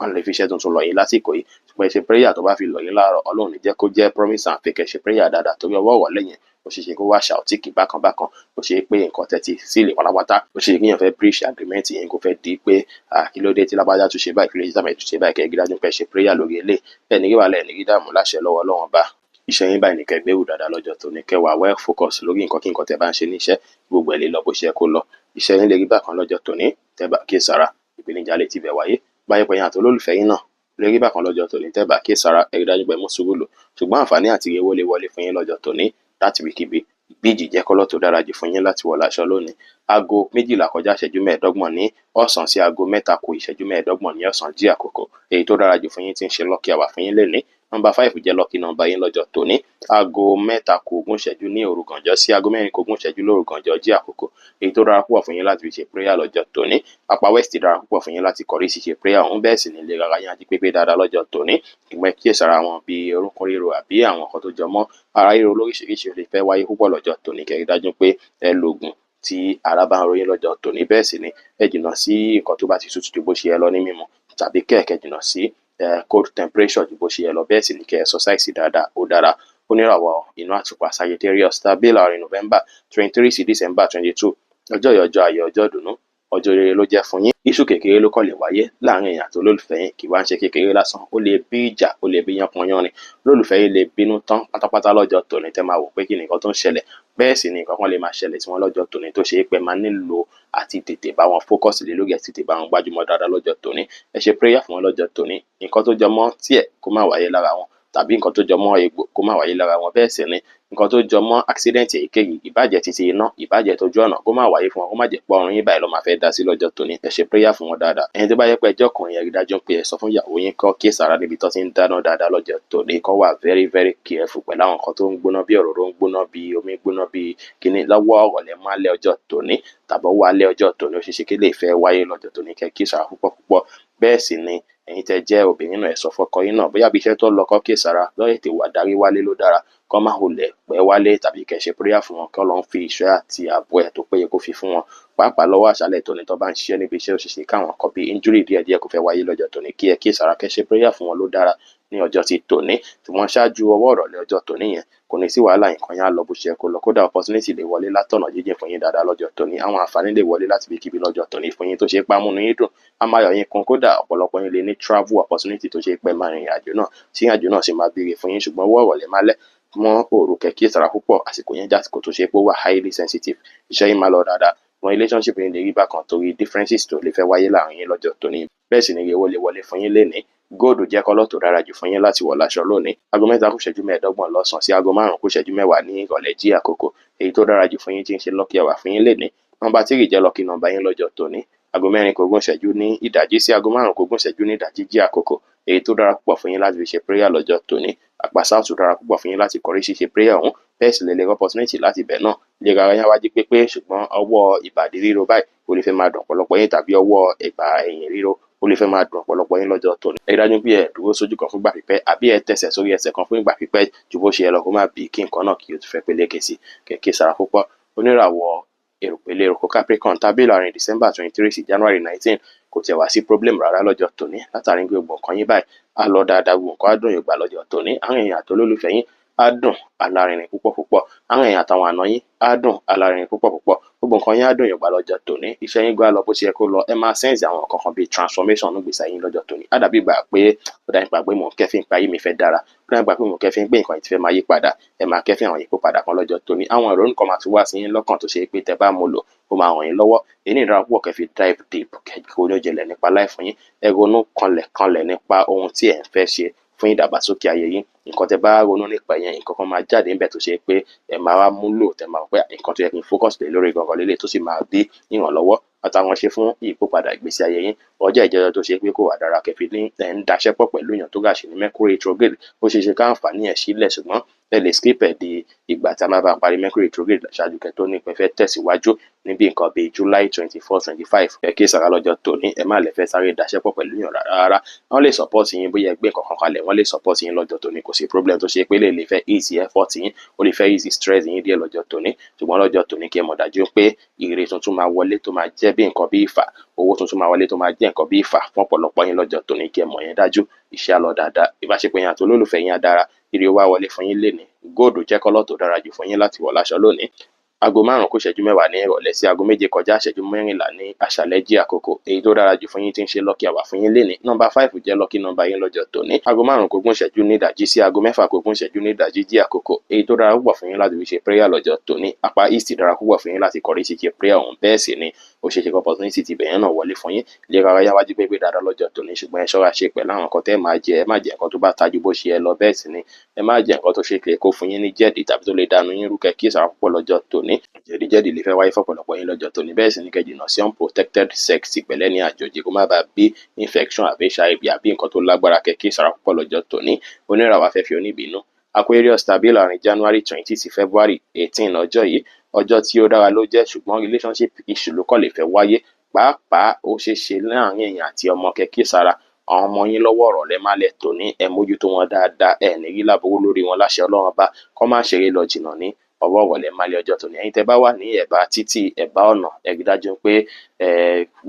wọ́n lè fi iṣẹ́ tuntun lọ̀ yín lásìkò yìí. Ṣùgbọ́n ẹ ṣe prayer, tó bá fi lọ̀ yín láàárọ̀, Ọlọ́run ní jẹ́ kó jẹ́ promise and faith. Ẹ ṣe prayer dáadáa, torí ọwọ́ ìrọ̀lẹ́ yẹn, ó ṣeé ṣe kó wá chaotic bákan bákan. Ó ṣe pé nǹkan tẹ́ ti sílẹ̀ pátápátá, ó ṣe kéèyàn fẹ́ breach agreement yẹn, kó fẹ́ di pé kí ló dé tí lágbájá tún ṣe báyìí, kí ló dé tí tàmẹ̀dù tún ṣe báyìí. Kẹ́ ẹ dájú pé ẹ ṣe prayer lórí eléyìí. Ẹ ní rí wàhálà, ẹ ní rí dààmú láṣẹ lọ́wọ́ Ọlọ́run Ọba. Iṣẹ́ yín báyìí ní kẹ́ gbèrú dáadáa lọ́jọ́ tòní, kẹ́ wà well focus lórí nǹkan kí nǹkan tẹ́ bá ń ṣe níṣẹ́, gbogbo ẹ̀ lè lọ bó ṣe yẹ kó lọ. Iṣẹ́ yín lè rí bákan lọ́jọ́ tòní tẹ́ bá kíyèsára, ìpèníjà lè tibẹ̀ wáyé. Báyìí pẹ̀yìn àti olólùfẹ́ yín náà lè rí bákan lọ́jọ́ tòní tẹ́ bá kíyèsára, ẹ rí dájú pé mú sùúrù lò. Ṣùgbọ́n àǹfààní àti owó lè wọlé fún yín lọ́jọ́ tòní láti ibikíbi. Beige jẹ́ colour tó dára jù fún yín láti wọ̀ láṣọ lónìí. 12:25 ní ọ̀sán sí 2:45 ní ọ̀sán jí àkókò. Èyí tó dára jù fún yín tí ń ṣe lucky hour fún yín lénìí. Nọ́mbà 5 jẹ́ lucky number yín lọ́jọ́ tòní. 2:40 ní òru gànjọ́ sí 3:40 lóru gànjọ́ jí àkókò. Èyí tó dára púpọ̀ fún yín láti fi ṣe prayer lọ́jọ́ tòní. Apá west dára púpọ̀ fún yín láti kọrí sí ṣe prayer ọ̀hún, bẹ́ẹ̀ sì ní ìlera ara yín á jí pépé dáadáa lọ́jọ́ tòní. Ṣùgbọ́n ẹ kíyèsára àwọn bíi orúnkún ríro àbí àwọn nǹkan tó jọ mọ́ ara ríro lóríṣiríṣi lè fẹ́ wáyé púpọ̀ lọ́jọ́ tòní. Kẹ́ rí dájú pé ẹ lo òògùn tí ara bá ń ro yín lọ́jọ́ tòní. Bẹ́ẹ̀ sì ni ẹ jìnnà sí nǹkan tó bá ti tutù ju bó ṣe yẹ lọ ní mímu, tàbí kẹ̀kẹ́ jìnnà sí cold temperature ju bó ṣe yẹ lọ. Bẹ́ẹ̀ sì ni kẹ́ exercise dáadáa, ó dára. Oníràwọ̀ inú àtùpà Sagittarius tàbí láàrin November 23 sí December 22. Ọjọ́ yìí, ọjọ́ ayọ̀, ọjọ́ ìdùnnú, ọjọ́ rere ló jẹ́ fún yín. Issue kékeré ló kàn lè wáyé láàrin èèyàn àti olólùfẹ́ yín, kì wá ń ṣe kékeré lásán, ó lè bí ìjà, ó lè bí yánpọnyánrin. Olólùfẹ́ yín lè bínú tán pátápátá lọ́jọ́ tòní, tẹ́ máa wò pé kí ni nǹkan tó ń ṣẹlẹ̀. Bẹ́ẹ̀ sì ni nǹkan kan lè máa ṣẹlẹ̀ sí wọn lọ́jọ́ tòní tó ṣe é pé máa nílò àti tètè bá wọn focus lé lórí, àti tètè bá wọn gbájúmọ́ dáadáa lọ́jọ́ tòní. Ẹ ṣe prayer fún wọn lọ́jọ́ tòní, nǹkan tó jọ mọ́ tiẹ̀ kó má wáyé lára wọn. tàbí nǹkan tó jọ mọ́ egbò kó má wáyé lára wọn. Bẹ́ẹ̀ sì ni nǹkan tó jọ mọ́ accident èyíkéyìí, ìbàjẹ́ títí iná, ìbàjẹ́ tójú ọ̀nà, kó má wáyé fún wọn, kó má jẹ́ pé ọrùn yín báyìí ló máa fẹ́ dá sí lọ́jọ́ tòní. Ẹ ṣe prayer fún wọn dáadáa. Ẹni tó bá yẹ pé ẹjọ́ kan yẹn, rí dájú pé ẹ sọ fún ìyàwó yín kó kíyèsára níbi tó ti ń dáná dáadáa lọ́jọ́ tòní, kó wà very very careful pẹ̀lú àwọn nǹkan tó ń gbóná bí òróró ń gbóná, bí omi ń gbóná, bí kíní lọ́wọ́ ọ̀rọ̀lẹ́ málẹ́ ọjọ́ tòní tàbí ọwọ́ alẹ́ ọjọ́ tòní. Ó ṣeé ṣe kí lè fẹ́ wáyé lọ́jọ́ tòní, kẹ́ kíyèsára púpọ̀ púpọ̀. Bẹ́ẹ̀ sì ni ẹ̀yin tẹ́ jẹ́ obìnrin náà, ẹ sọ fọ́kọ yín náà bóyá bí iṣẹ́ tó lọ, kó kíyèsára lọ́yẹ̀ tè wà darí wálé ló dára, kó má hulẹ̀ pẹ́ wálé, tàbí kẹ́ ṣe prayer fún wọn kí Ọlọ́run fi ìṣọ́ àti ààbò ẹ̀ tó péye kó fi fún wọn, pàápàá lọ́wọ́ àṣálẹ́ tòní tó bá ń ṣiṣẹ́ níbi iṣẹ́. Ó ṣeé ṣe káwọn kan bíi injury díẹ̀díẹ̀ kó fẹ́ wáyé lọ́jọ́ tòní, kí ẹ kíyèsára, kẹ́ ṣe prayer fún wọn ló dára ní ọjọ́ ti tòní. Ṣùgbọ́n ṣáájú ọwọ́ ìrọ̀lẹ́ ọjọ́ tòní yẹn, kò ní sí wàhálà, nǹkan yẹn á lọ bó ṣe yẹ kó lọ. Kódà opportunity lè wọlé látọ̀nà jíjìn fún yín dáadáa lọ́jọ́ tòní. Àwọn àǹfààní lè wọlé láti ibikíbi lọ́jọ́ tòní fún yín tó ṣe é pamúnú yín dùn, á máa yọ̀ yín kún. Kódà ọ̀pọ̀lọpọ̀ yín lè ní travel opportunity tó ṣe é pẹ́ máa rìnrìn àjò náà, tí àjò náà sì máa béèrè fún yín. Ṣùgbọ́n ọwọ́ ìrọ̀lẹ́ málẹ́ mọ́ òru, kẹ́ kíyèsára púpọ̀. Àsìkò yẹn jẹ́ àsìkò tó ṣe pé ó wà highly sensitive. Iṣẹ́ yín máa lọ dáadáa, wọn relationship yín lè rí bákan torí differences tó lè fẹ́ wáyé láàrin yín lọ́jọ́ tòní. Bẹ́ẹ̀ sì ni owó lè wọlé fún yín lénìí. Gold jẹ́ colour tó dára jù fún yín láti wọ̀ láṣọ lónìí. 3:25 lọ́sàn-án sí 5:50 ní ìrọ̀lẹ́ jí àkókò. Èyí tó dára jù fún yín tí ń ṣe lucky hour fún yín lénìí, nọ́mbà 3 jẹ́ lucky number yín lọ́jọ́ tòní. 3:40 ní ìdájí sí 5:20 ní ìdájí jí àkókò. Èyí tó dára púpọ̀ fún yín láti fi ṣe prayer lọ́jọ́ tòní, apá south dára púpọ̀ fún yín láti kọrí sí ṣe prayer ọ̀hún. Bẹ́ẹ̀ sì lè lè opportunity láti ibẹ̀ náà lè ra ara yín wájú pépé. Ṣùgbọ́n ọwọ́ ìbàdí ríro báyìí ó lè fẹ́ máa dùn ọ̀pọ̀lọpọ̀ yín, tàbí ọwọ́ ìbà ẹ̀yìn ríro ó lè fẹ́ máa dùn ọ̀pọ̀lọpọ̀ yín lọ́jọ́ tòní. Ẹ dájú pé ẹ dúró sójú kan fúngbà pípẹ́, àbí ẹ tẹsẹ̀ sórí ẹsẹ̀ kan fún ìgbà pípẹ́ ju bó ṣe yẹ lọ, kó má bí kí nǹkan náà kí o tún fẹ́ peléke sí. Kẹ̀kẹ́ sára púpọ̀. Oníràwọ̀ èròpẹ̀lẹ̀ èròkó Capricorn tàbí láàrin December 23 sí January 19, kò tiẹ̀ wá sí problem rárá lọ́jọ́ tòní, látàrí pé gbogbo nǹkan yín báyìí á lọ dáadáa, gbogbo nǹkan á dùn yóò gbà lọ́jọ́ tòní. Àwọn èèyàn àtolólùfẹ́ yín á dùn alárinrin púpọ̀ púpọ̀. Àwọn èèyàn àtàwọn àna yín á dùn alárinrin púpọ̀ púpọ̀. Gbogbo nǹkan yín á dùn yóò gbà lọ́jọ́ tòní. Iṣẹ́ yín gbá lọ bó ṣe yẹ kó lọ. Ẹ máa sense àwọn nǹkan kan bíi transformation nígbèsí ayé yín lọ́jọ́ tòní. Á dàbí ìgbà pé ó dàbí ìgbà pé mò ń kẹ́fín pé ayé mi fẹ́ dára, ó dàbí ìgbà pé mò ń kẹ́fín pé nǹkan yìí ti fẹ́ máa yí padà. Ẹ máa kẹ́fín àwọn ìyípadà kan lọ́jọ́ tòní. Àwọn ìrònú kan máa tún wá sí yín lọ́kàn tó ṣe pé tẹ bá mú lò, ó máa ràn yín lọ́wọ́. Èyí ní ìdára púpọ̀ kẹ́ fi dive deep, kẹ́ ronú jinlẹ̀ nípa life yín. Ẹ ronú kanlẹ̀ kanlẹ̀ nípa ohun tí ẹ̀ ń fẹ́ ṣe fún ìdàgbàsókè ayé yín. Nǹkan tẹ́ bá ronú nípa yẹn, nǹkan kan máa jáde níbẹ̀ tó ṣe pé ẹ máa wá múlò, tẹ́ máa rò pé nǹkan tó yẹ kí n focus lé lórí gangan lélẹ̀, tó sì máa bí ìrànlọ́wọ́ àtàwọn ṣe fún ìyípadà ìgbésí ayé yín. Ọjọ́ ìjẹjọ tó ṣe pé kò wà dára kẹfì ní ẹ̀ ń daṣẹ́ pọ̀ pẹ̀lú èèyàn tó gàṣì ní Mercury retrograde. Ó ṣeé ṣe ká àǹfààní ẹ̀ sílẹ̀, ṣùgbọ́n ẹ lè skip ẹ̀ di ìgbà tí a máa bá parí Mercury retrograde ṣáájú kẹ́ tó ní pé fẹ́ tẹ̀síwájú níbi nǹkan bíi July 24, 25. Ẹ kí sara lọ́jọ́ tòní. Ẹ má lè fẹ́ sáré daṣẹ́ pọ̀ pẹ̀lú èèyàn rárá rárá. Wọ́n lè support yín bóyá ẹgbẹ́ nǹkan kan kalẹ̀, wọ́n lè support yín lọ́jọ́ tòní, kò sí problem tó ṣe pé lè fẹ́ easy effort yín, ó lè fẹ́ easy stress yín díẹ̀ lọ́jọ́ tòní. Ṣùgbọ́n lọ́jọ́ tòní, kí ẹ mọ̀ dájú pé ire tuntun máa wọlé tó máa jẹ́ bí nǹkan bí ìfà, owó tuntun máa wọlé tó máa jẹ́ nǹkan bí ìfà fún ọ̀pọ̀lọpọ̀ yín lọ́jọ́ tòní. Kí ẹ mọ̀ yẹn dájú. Iṣẹ́ á lọ dáadáa, ìbáṣepọ̀ yín àti olólùfẹ́ yín á dára, ire wá wọlé fún yín lénìí. Gold jẹ́ colour tó dára jù fún yín láti wọ̀ láṣọ lónìí. 5:50 ní ìrọ̀lẹ́ sí 6:43 ní àṣálẹ́ jí àkókò. Èyí tó dára jù fún yín tí ń ṣe lucky hour fún yín lénìí, nọ́mbà 5 jẹ́ lucky number yín lọ́jọ́ tòní. 5:20 ní ìdájí sí 6:20 ní ìdájí jí àkókò. Èyí tó dára púpọ̀ fún yín láti fi ṣe prayer lọ́jọ́ tòní, apá east dára púpọ̀ fún yín láti kọrí sí ṣe prayer ọ̀hún. Bẹ́ẹ̀ sì ni ó ṣeé ṣe kí opportunity ti bẹ̀yẹn náà wọlé fún yín. Ìlera ara yá wájú pé dáadáa lọ́jọ́ tòní, ṣùgbọ́n ẹ ṣọ́ra ṣe pẹ̀lú àwọn nǹkan tẹ́ máa jẹ. Ẹ má jẹ nǹkan tó bá tajú bó ṣe ẹ lọ. Bẹ́ẹ̀ sì ni ẹ má jẹ nǹkan tó ṣe kó fún yín ní jẹ̀dí tàbí tó lè dànù yín rú. Kẹ́ kíyèsára púpọ̀ lọ́jọ́ tòní. Jẹ̀díjẹ̀dí lè fẹ́ wáyé fọ́pọ̀lọpọ̀ yín lọ́jọ́ tòní. Bẹ́ẹ̀ sì ni kẹ́ jìnnà sí unprotected sex pẹ̀lẹ́ ní àjòjì, kó má bàa bí infection àbí HIV àbí nǹkan tó lágbára. Kẹ́ kíyèsára púpọ̀ lọ́jọ́ tòní. Oníràwọ̀ afẹ́fẹ́ oníbínú Aquarius tàbí láàrin January 20 sí February 18, ọjọ́ yìí ọjọ́ tí ó dára ló jẹ́, ṣùgbọ́n relationship issue ló kàn lè fẹ́ wáyé. Pàápàá ó ṣeé ṣe láàrin èèyàn àti ọmọ. Kẹ́ kíyèsára àwọn ọmọ yín lọ́wọ́ ọ̀rọ̀ lẹ́ tòní. Ẹ mójútó wọn dáadáa, ẹ ní rí láburú lórí wọn láṣẹ Ọlọ́run ọba. Kọ́ má ṣeré lọ jìnnà ní ọwọ́ ìrọ̀lẹ́ málẹ́ ọjọ́ tòní. Ẹ̀yin tẹ́ bá wà ní ẹ̀bá títì, ẹ̀bá ọ̀nà, ẹ rí dájú pé ẹ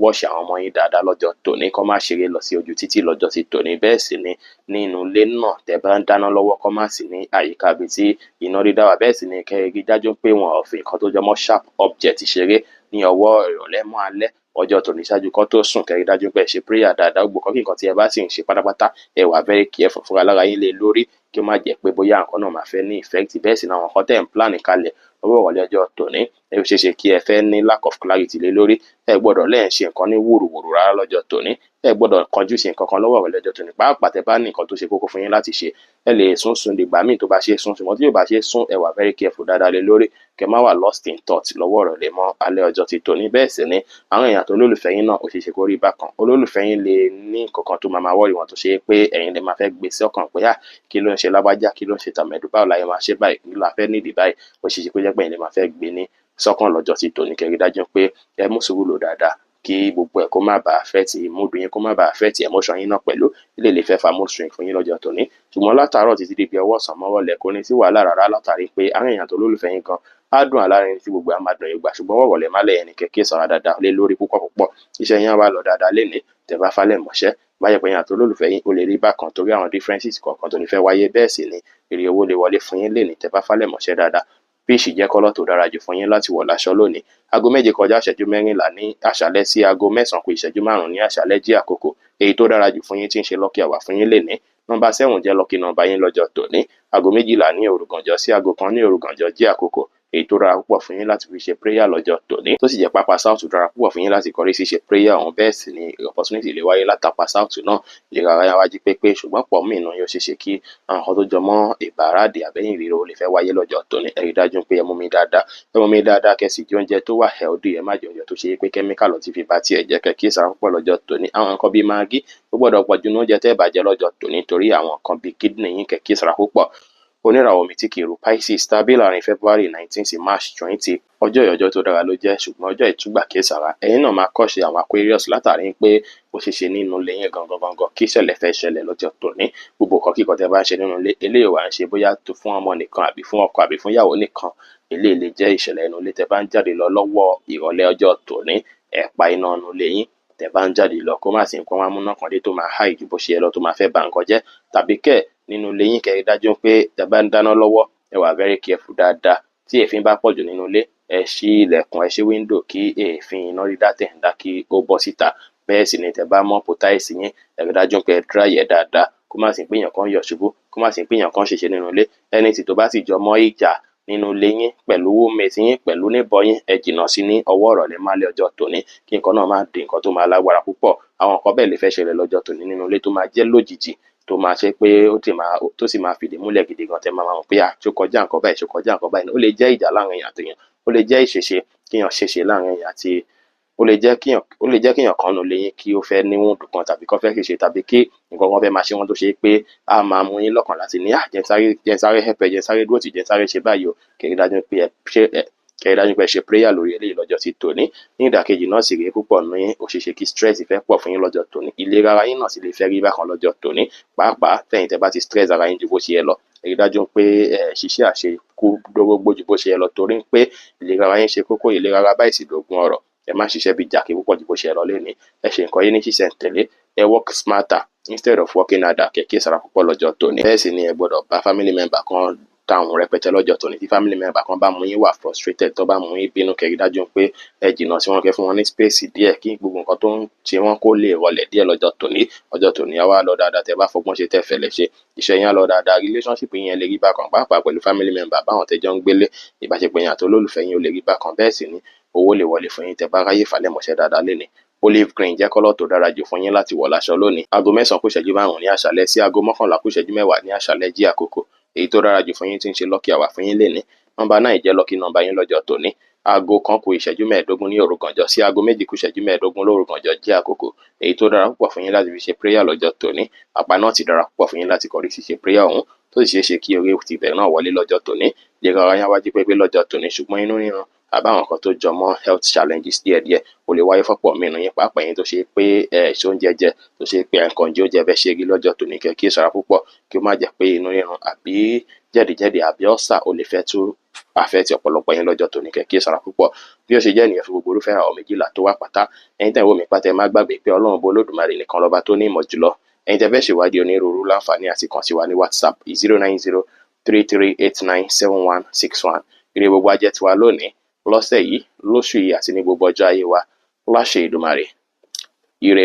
wọ́ọ̀ṣì àwọn ọmọ yín dáadáa lọ́jọ́ tòní, kọ́ má ṣeré lọ sí ojú títì lọ́jọ́ ti tòní. Bẹ́ẹ̀ sì ni nínú ilé náà, tẹ́ bá ń dáná lọ́wọ́, kọ́ má sí ní àyíká ibi tí iná dídá wà. Bẹ́ẹ̀ sì ni kẹ́ ẹ rí dájú pé wọn ò fi nǹkan tó jọmọ́ sharp object ṣeré ní ọwọ́ ìrọ̀lẹ́ mọ́ alẹ́. Ọjọ́ tòní, ṣáájú kó tó sùn, kẹ́ rí dájú pé ẹ ṣe prayer dáadáa. Gbogbo nǹkan kí nǹkan tí ẹ bá sì ń ṣe pátápátá, ẹ wà very careful fúnra lára yín lé lórí, kí ó má jẹ́ pé bóyá nǹkan náà máa fẹ́ ní effect. Bẹ́ẹ̀ sì ni àwọn nǹkan tẹ́ ń plan kalẹ̀ lọ́wọ́ ìrọ̀lẹ́ ọjọ́ tòní, ẹ ṣeé ṣe kí ẹ fẹ́ ní lack of clarity lé lórí. Ẹ gbọ́dọ̀ lẹ́ẹ̀ ṣe nǹkan ní wùrùwùrù rárá lọ́jọ́ tòní. Ẹ gbọ́dọ̀ kánjú ṣe nǹkan kan lọ́wọ́ ìrọ̀lẹ́ ọjọ́ tòní, pàápàá tẹ́ bá ní nǹkan tó ṣe kókó fún yín láti ṣe. Ẹ lè sún sún dìgbà míì tó bá ṣe sún, ṣùgbọ́n tí yóò bá ṣe sún, ẹ wà very careful dáadáa lé lórí, kẹ́ má wà lost in thought lọ́wọ́ ìrọ̀lẹ́ mọ́ alẹ́ ọjọ́ ti tòní. Bẹ́ẹ̀ sì ni àwọn èèyàn tó olólùfẹ́ yín náà, ó ṣeé ṣe kó rí bákan. Olólùfẹ́ yín lè ní nǹkan kan tó máa máa worry wọn, tó ṣe pé ẹ̀yin lè máa fẹ́ gbé sí ọkàn pé, "Ah, kí ló ń ṣe lágbájá? Kí ló ń ṣe tàmẹ̀dù? Báwo la yẹn máa ṣe báyìí? Kí la fẹ́ nídìí báyìí?" Ó ṣeé ṣe kó jẹ́ pé ẹ̀yin lè máa fẹ́ gbé ní sọ́kàn lọ́jọ́ ti tòní. Kẹ́ rí dájú pé ẹ mú sùúrù lò dáadáa, kí gbogbo ẹ̀ kó má bàa affect mood yín, kó má bàa affect emotion yín náà pẹ̀lú. Ilé lè fẹ́ fa mood swing fún yín lọ́jọ́ tòní. Ṣùgbọ́n látàárọ̀ títí di bí ọwọ́ ọ̀sán mọ́rọ̀lẹ́, kò ní sí wàhálà rárá, látàrí pé àwọn èèyàn tó lólùfẹ́ yín gan á dùn alárinrin tí gbogbo á máa dùn ìgbà. Ṣùgbọ́n wọ̀rọ̀lẹ́ málẹ̀ ẹni kẹ́kẹ́ sọ̀rọ̀ dáadáa lé lórí púpọ̀ púpọ̀. Iṣẹ́ yín á wá lọ dáadáa lénìí tẹ́ bá falẹ̀ mọ́ṣẹ́. Bá jẹ́ pé ẹ̀yin àti olólùfẹ́ yín, ó lè rí bákan torí àwọn differences kọ̀ọ̀kan tó lè fẹ́ wáyé. Bẹ́ẹ̀ sì ni èrè owó lè wọlé fún yín lénìí tẹ́ bá falẹ̀ mọ́ṣẹ́ dáadáa. Peach jẹ́ colour tó dára jù fún yín láti wọ̀ láṣọ lónìí. Aago 7:44 ní àṣálẹ́ sí aago 8:55 ní àṣálẹ́ jí àkókò èyí tó dára jù fún yín, tí ń ṣe lucky hour fún yín lénìí. Nọ́mbà 7 jẹ́ lucky number yín lọ́jọ́ tòní. Aago 12 ní òrùgànjọ́ sí aago 1 ní òrùgànjọ́ jí àkókò èyí tó dára púpọ̀ fún yín láti fi ṣe prayer lọ́jọ́ tòní, tó sì jẹ́ pápá south dára púpọ̀ fún yín láti kọrí sí ṣe prayer ọ̀hún. Bẹ́ẹ̀ sì ni opportunity lè wáyé látàpá south náà. Ìlera ara wájú pépé, ṣùgbọ́n pọ̀ míì náà yóò ṣeé ṣe kí àwọn nǹkan tó jọ mọ́ ìbáradì àbẹ́yìn ríro lè fẹ́ wáyé lọ́jọ́ tòní. Ẹ rí dájú pé ẹ mú mi dáadáa, ẹ mú mi dáadáa, kẹ́ sì jẹ oúnjẹ tó wà healthy. Ẹ má jẹ oúnjẹ tó ṣe pé chemical ló ti fi bá tiẹ̀ jẹ́. Kẹ́ kíyèsára púpọ̀ lọ́jọ́ tòní. Àwọn nǹkan bíi Maggi ó gbọ́dọ̀ pọ̀ jù ní oúnjẹ tẹ́ ẹ bá jẹ lọ́jọ́ tòní, torí àwọn nǹkan bíi kidney yín, kẹ́ kíyèsára púpọ̀. Oníràwọ̀ omi tí kì í ru, Pisces, tàbí láàrin February 19 sí March 20, ọjọ́ ìyọjọ́ tó dára ló jẹ́, ṣùgbọ́n ọjọ́ ìtúgbà kíyèsára. Ẹ̀yin náà máa kọ́ṣe àwọn Aquarius, látàrí pé ó ṣeé ṣe nínú ilé yín gangan gangan kí ìṣẹ̀lẹ̀ fẹ́ ṣẹlẹ̀ lọ́jọ́ tòní. Gbogbo nǹkan kíkan tẹ́ bá ń ṣe nínú ilé, eléyìí wà ń ṣe bóyá tó fún ọmọ nìkan àbí fún ọkọ àbí fún ìyàwó nìkan. Eléyìí lè jẹ́ ìṣẹ̀lẹ̀ inú ilé. Tẹ́ bá ń jáde lọ lọ́wọ́ ìrọ̀lẹ́ ọjọ́ tòní, ẹ pa iná inú ilé yín tẹ́ bá ń jáde lọ, kó má sì nǹkan wá múná kan dé tó máa háì ju bó ṣe yẹ lọ, tó máa fẹ́ ba nǹkan jẹ́. Tàbí kẹ̀ nínú ilé yín, kẹ́ rí dájú pé tẹ́ bá ń dáná lọ́wọ́, ẹ wà very careful dáadáa. Tí èéfín bá pọ̀jù nínú ilé, ẹ ṣí ilẹ̀kùn, ẹ ṣí window, kí èéfín iná dídá tẹ̀ ń dá kí ó bọ́ síta. Bẹ́ẹ̀ sì ni tẹ́ bá mop tiles yín, ẹ rí dájú pé ẹ dry ẹ̀ dáadáa, kó má sì pé èèyàn kan yọ̀ ṣubú, kó má sì pé èèyàn kan ṣèṣe nínú ilé. Anything tó bá sì jọ mọ́ ìjà nínú ilé yín pẹ̀lú roommate yín, pẹ̀lú neighbor yín, ẹ jìnnà sí ní ọwọ́ ìrọ̀lẹ́ málẹ́ ọjọ́ tòní, kí nǹkan náà má di nǹkan tó máa lágbára púpọ̀. Àwọn nǹkan bẹ́ẹ̀ lè fẹ́ ṣẹlẹ̀ lọ́jọ́ tòní nínú ilé, tó máa jẹ́ lójijì, tó máa ṣe pé ó ti máa tó sì máa fìdí múlẹ̀ gidi gan, tẹ́ máa mọ̀ pé, "À, ṣó kọjá nǹkan báyìí? Ṣó kọjá nǹkan báyìí?" Ó lè jẹ́ ìjà láàrin èèyàn àti èèyàn, ó lè jẹ́ ìṣèṣe kíyàn ṣèṣe láàrin èèyàn àti ó lè jẹ́ kíyàn kan nínú ilé yín kí ó fẹ́ ní wound kan, tàbí kó fẹ́ ṣèṣe, tàbí kí nǹkan kan fẹ́ máa ṣe wọ́n, tó ṣe pé á máa mú yín lọ́kàn láti ní, "À, jẹ́ n sáré help ẹ, jẹ́ n sáré dúró tì, jẹ́ n sáré ṣe báyìí o." Kẹ́ rí dájú pé ẹ ṣe prayer lórí eléyìí lọ́jọ́ ti tòní. Ní ìdàkejì náà sì rèé, púpọ̀ ní ó ṣeé ṣe kí stress fẹ́ pọ̀ fún yín lọ́jọ́ tòní. Ìlera ara yín náà sì lè fẹ́ rí bákan lọ́jọ́ tòní, pàápàá tẹ̀yin tẹ́ bá ti stress ara yín ju bó ṣe yẹ lọ. Ẹ rí dájú pé ẹ ṣiṣẹ́ àṣekú dórógbó ju bó ṣe yẹ lọ, torí pé ìlera ara yín ṣe kókó. Ìlera ara báyìí sì lògùn ọrọ̀. Ẹ má ṣiṣẹ́ bí jàkí púpọ̀ ju bó ṣe yẹ lọ lénìí. Ẹ ṣe nǹkan yín ní ṣísẹ̀ntẹ̀lé. Ẹ work smarter instead of working harder. Kẹ́ kíyèsára púpọ̀ lọ́jọ́ tòní. Bẹ́ẹ̀ sì ni ẹ gbọ́dọ̀ bá family member kan dáhùn rẹpẹtẹ lọ́jọ́ tòní. Tí family member kan bá mú yín wà frustrated, tó bá mú yín bínú, kẹ́ rí dájú pé ẹ jìnnà sí wọn, kẹ́ fún wọn ní space díẹ̀, kí gbogbo nǹkan tó ń ṣe wọ́n kó lè rọlẹ̀ díẹ̀ lọ́jọ́ tòní. Ọjọ́ tòní á wá lọ dáadáa tẹ́ bá fọgbọ́n ṣe, tẹ́ fẹ̀lẹ̀ ṣe. Iṣẹ́ yín á lọ dáadáa. Relationship yín lè rí bákan, pàápàá pẹ̀lú family member báwọn tẹ́ jọ ń gbélé. Ìbáṣepọ̀ yín àti olólùfẹ́ yín ó lè rí bákan. Bẹ́ẹ̀ sì ni owó lè wọlé fún yín tẹ́ bá ráyè falẹ̀mọṣẹ́ dáadáa lénìí. Olive green jẹ́ colour tó dára jù fún yín láti wọ̀ láṣọ lónìí. Aago 9:55 ní àṣálẹ́ sí aago 10:50 ní àṣálẹ́ jí àkókò èyí tó dára jù fún yín, tí ń ṣe lucky hour fún yín lénìí. Nọ́mbà 9 jẹ́ lucky number yín lọ́jọ́ tòní. Aago 1:15 ní òrugànjọ́ sí aago 1:45 lórugànjọ́ jẹ́ àkókò èyí tó dára púpọ̀ fún yín láti fi ṣe prayer lọ́jọ́ tòní. Àpá náà ti dára púpọ̀ fún yín láti kọrí sí ṣe prayer ọ̀hún, tó sì ṣeé ṣe kí oore ti bẹ̀rẹ̀ náà wọlé lọ́jọ́ tòní. Ìlera ara yín á wájú pépé lọ́jọ́ tòní, ṣùgbọ́n inú rírun àbáwọn nǹkan tó jọ mọ́ health challenges díẹ̀díẹ̀ ó lè wáyé fọ́pọ̀ mìíràn yín, pàápàá yín tó ṣe pé ẹ ṣe oúnjẹ jẹ, tó ṣe pé ẹ̀ ń kàn jẹ oúnjẹ bẹ́ẹ̀ ṣe rí lọ́jọ́ tòní. Kẹ́ kíyèsára púpọ̀, kí ó má jẹ́ pé inú rírun àbí jẹ̀díjẹ̀dí àbí ulcer ó lè fẹ́ tú affect ọ̀pọ̀lọpọ̀ yín lọ́jọ́ tòní. Kẹ́ kíyèsára púpọ̀. Bí ó ṣe jẹ́ nìyẹn fún gbogbo irúfẹ́ àwọn 12 tó wà pátá. Ẹ̀yin tẹ́ ń wò mí pátá, ẹ má gbàgbé pé Ọlọ́run bó Olódùmarè nìkan lọ́ba tó ní ìmọ̀ jùlọ. Ẹ̀yin tẹ́ fẹ́ ṣèwádìí onírúurú, láǹfààní àti kàn sí wa ní WhatsApp, 09033897161. Ire gbogbo ajẹ́ tiwa lónìí, lọ́sẹ̀ yìí, lóṣù yìí àti ní gbogbo ọjọ́ ayé wa. Láṣẹ Èdùmàrè, ire o.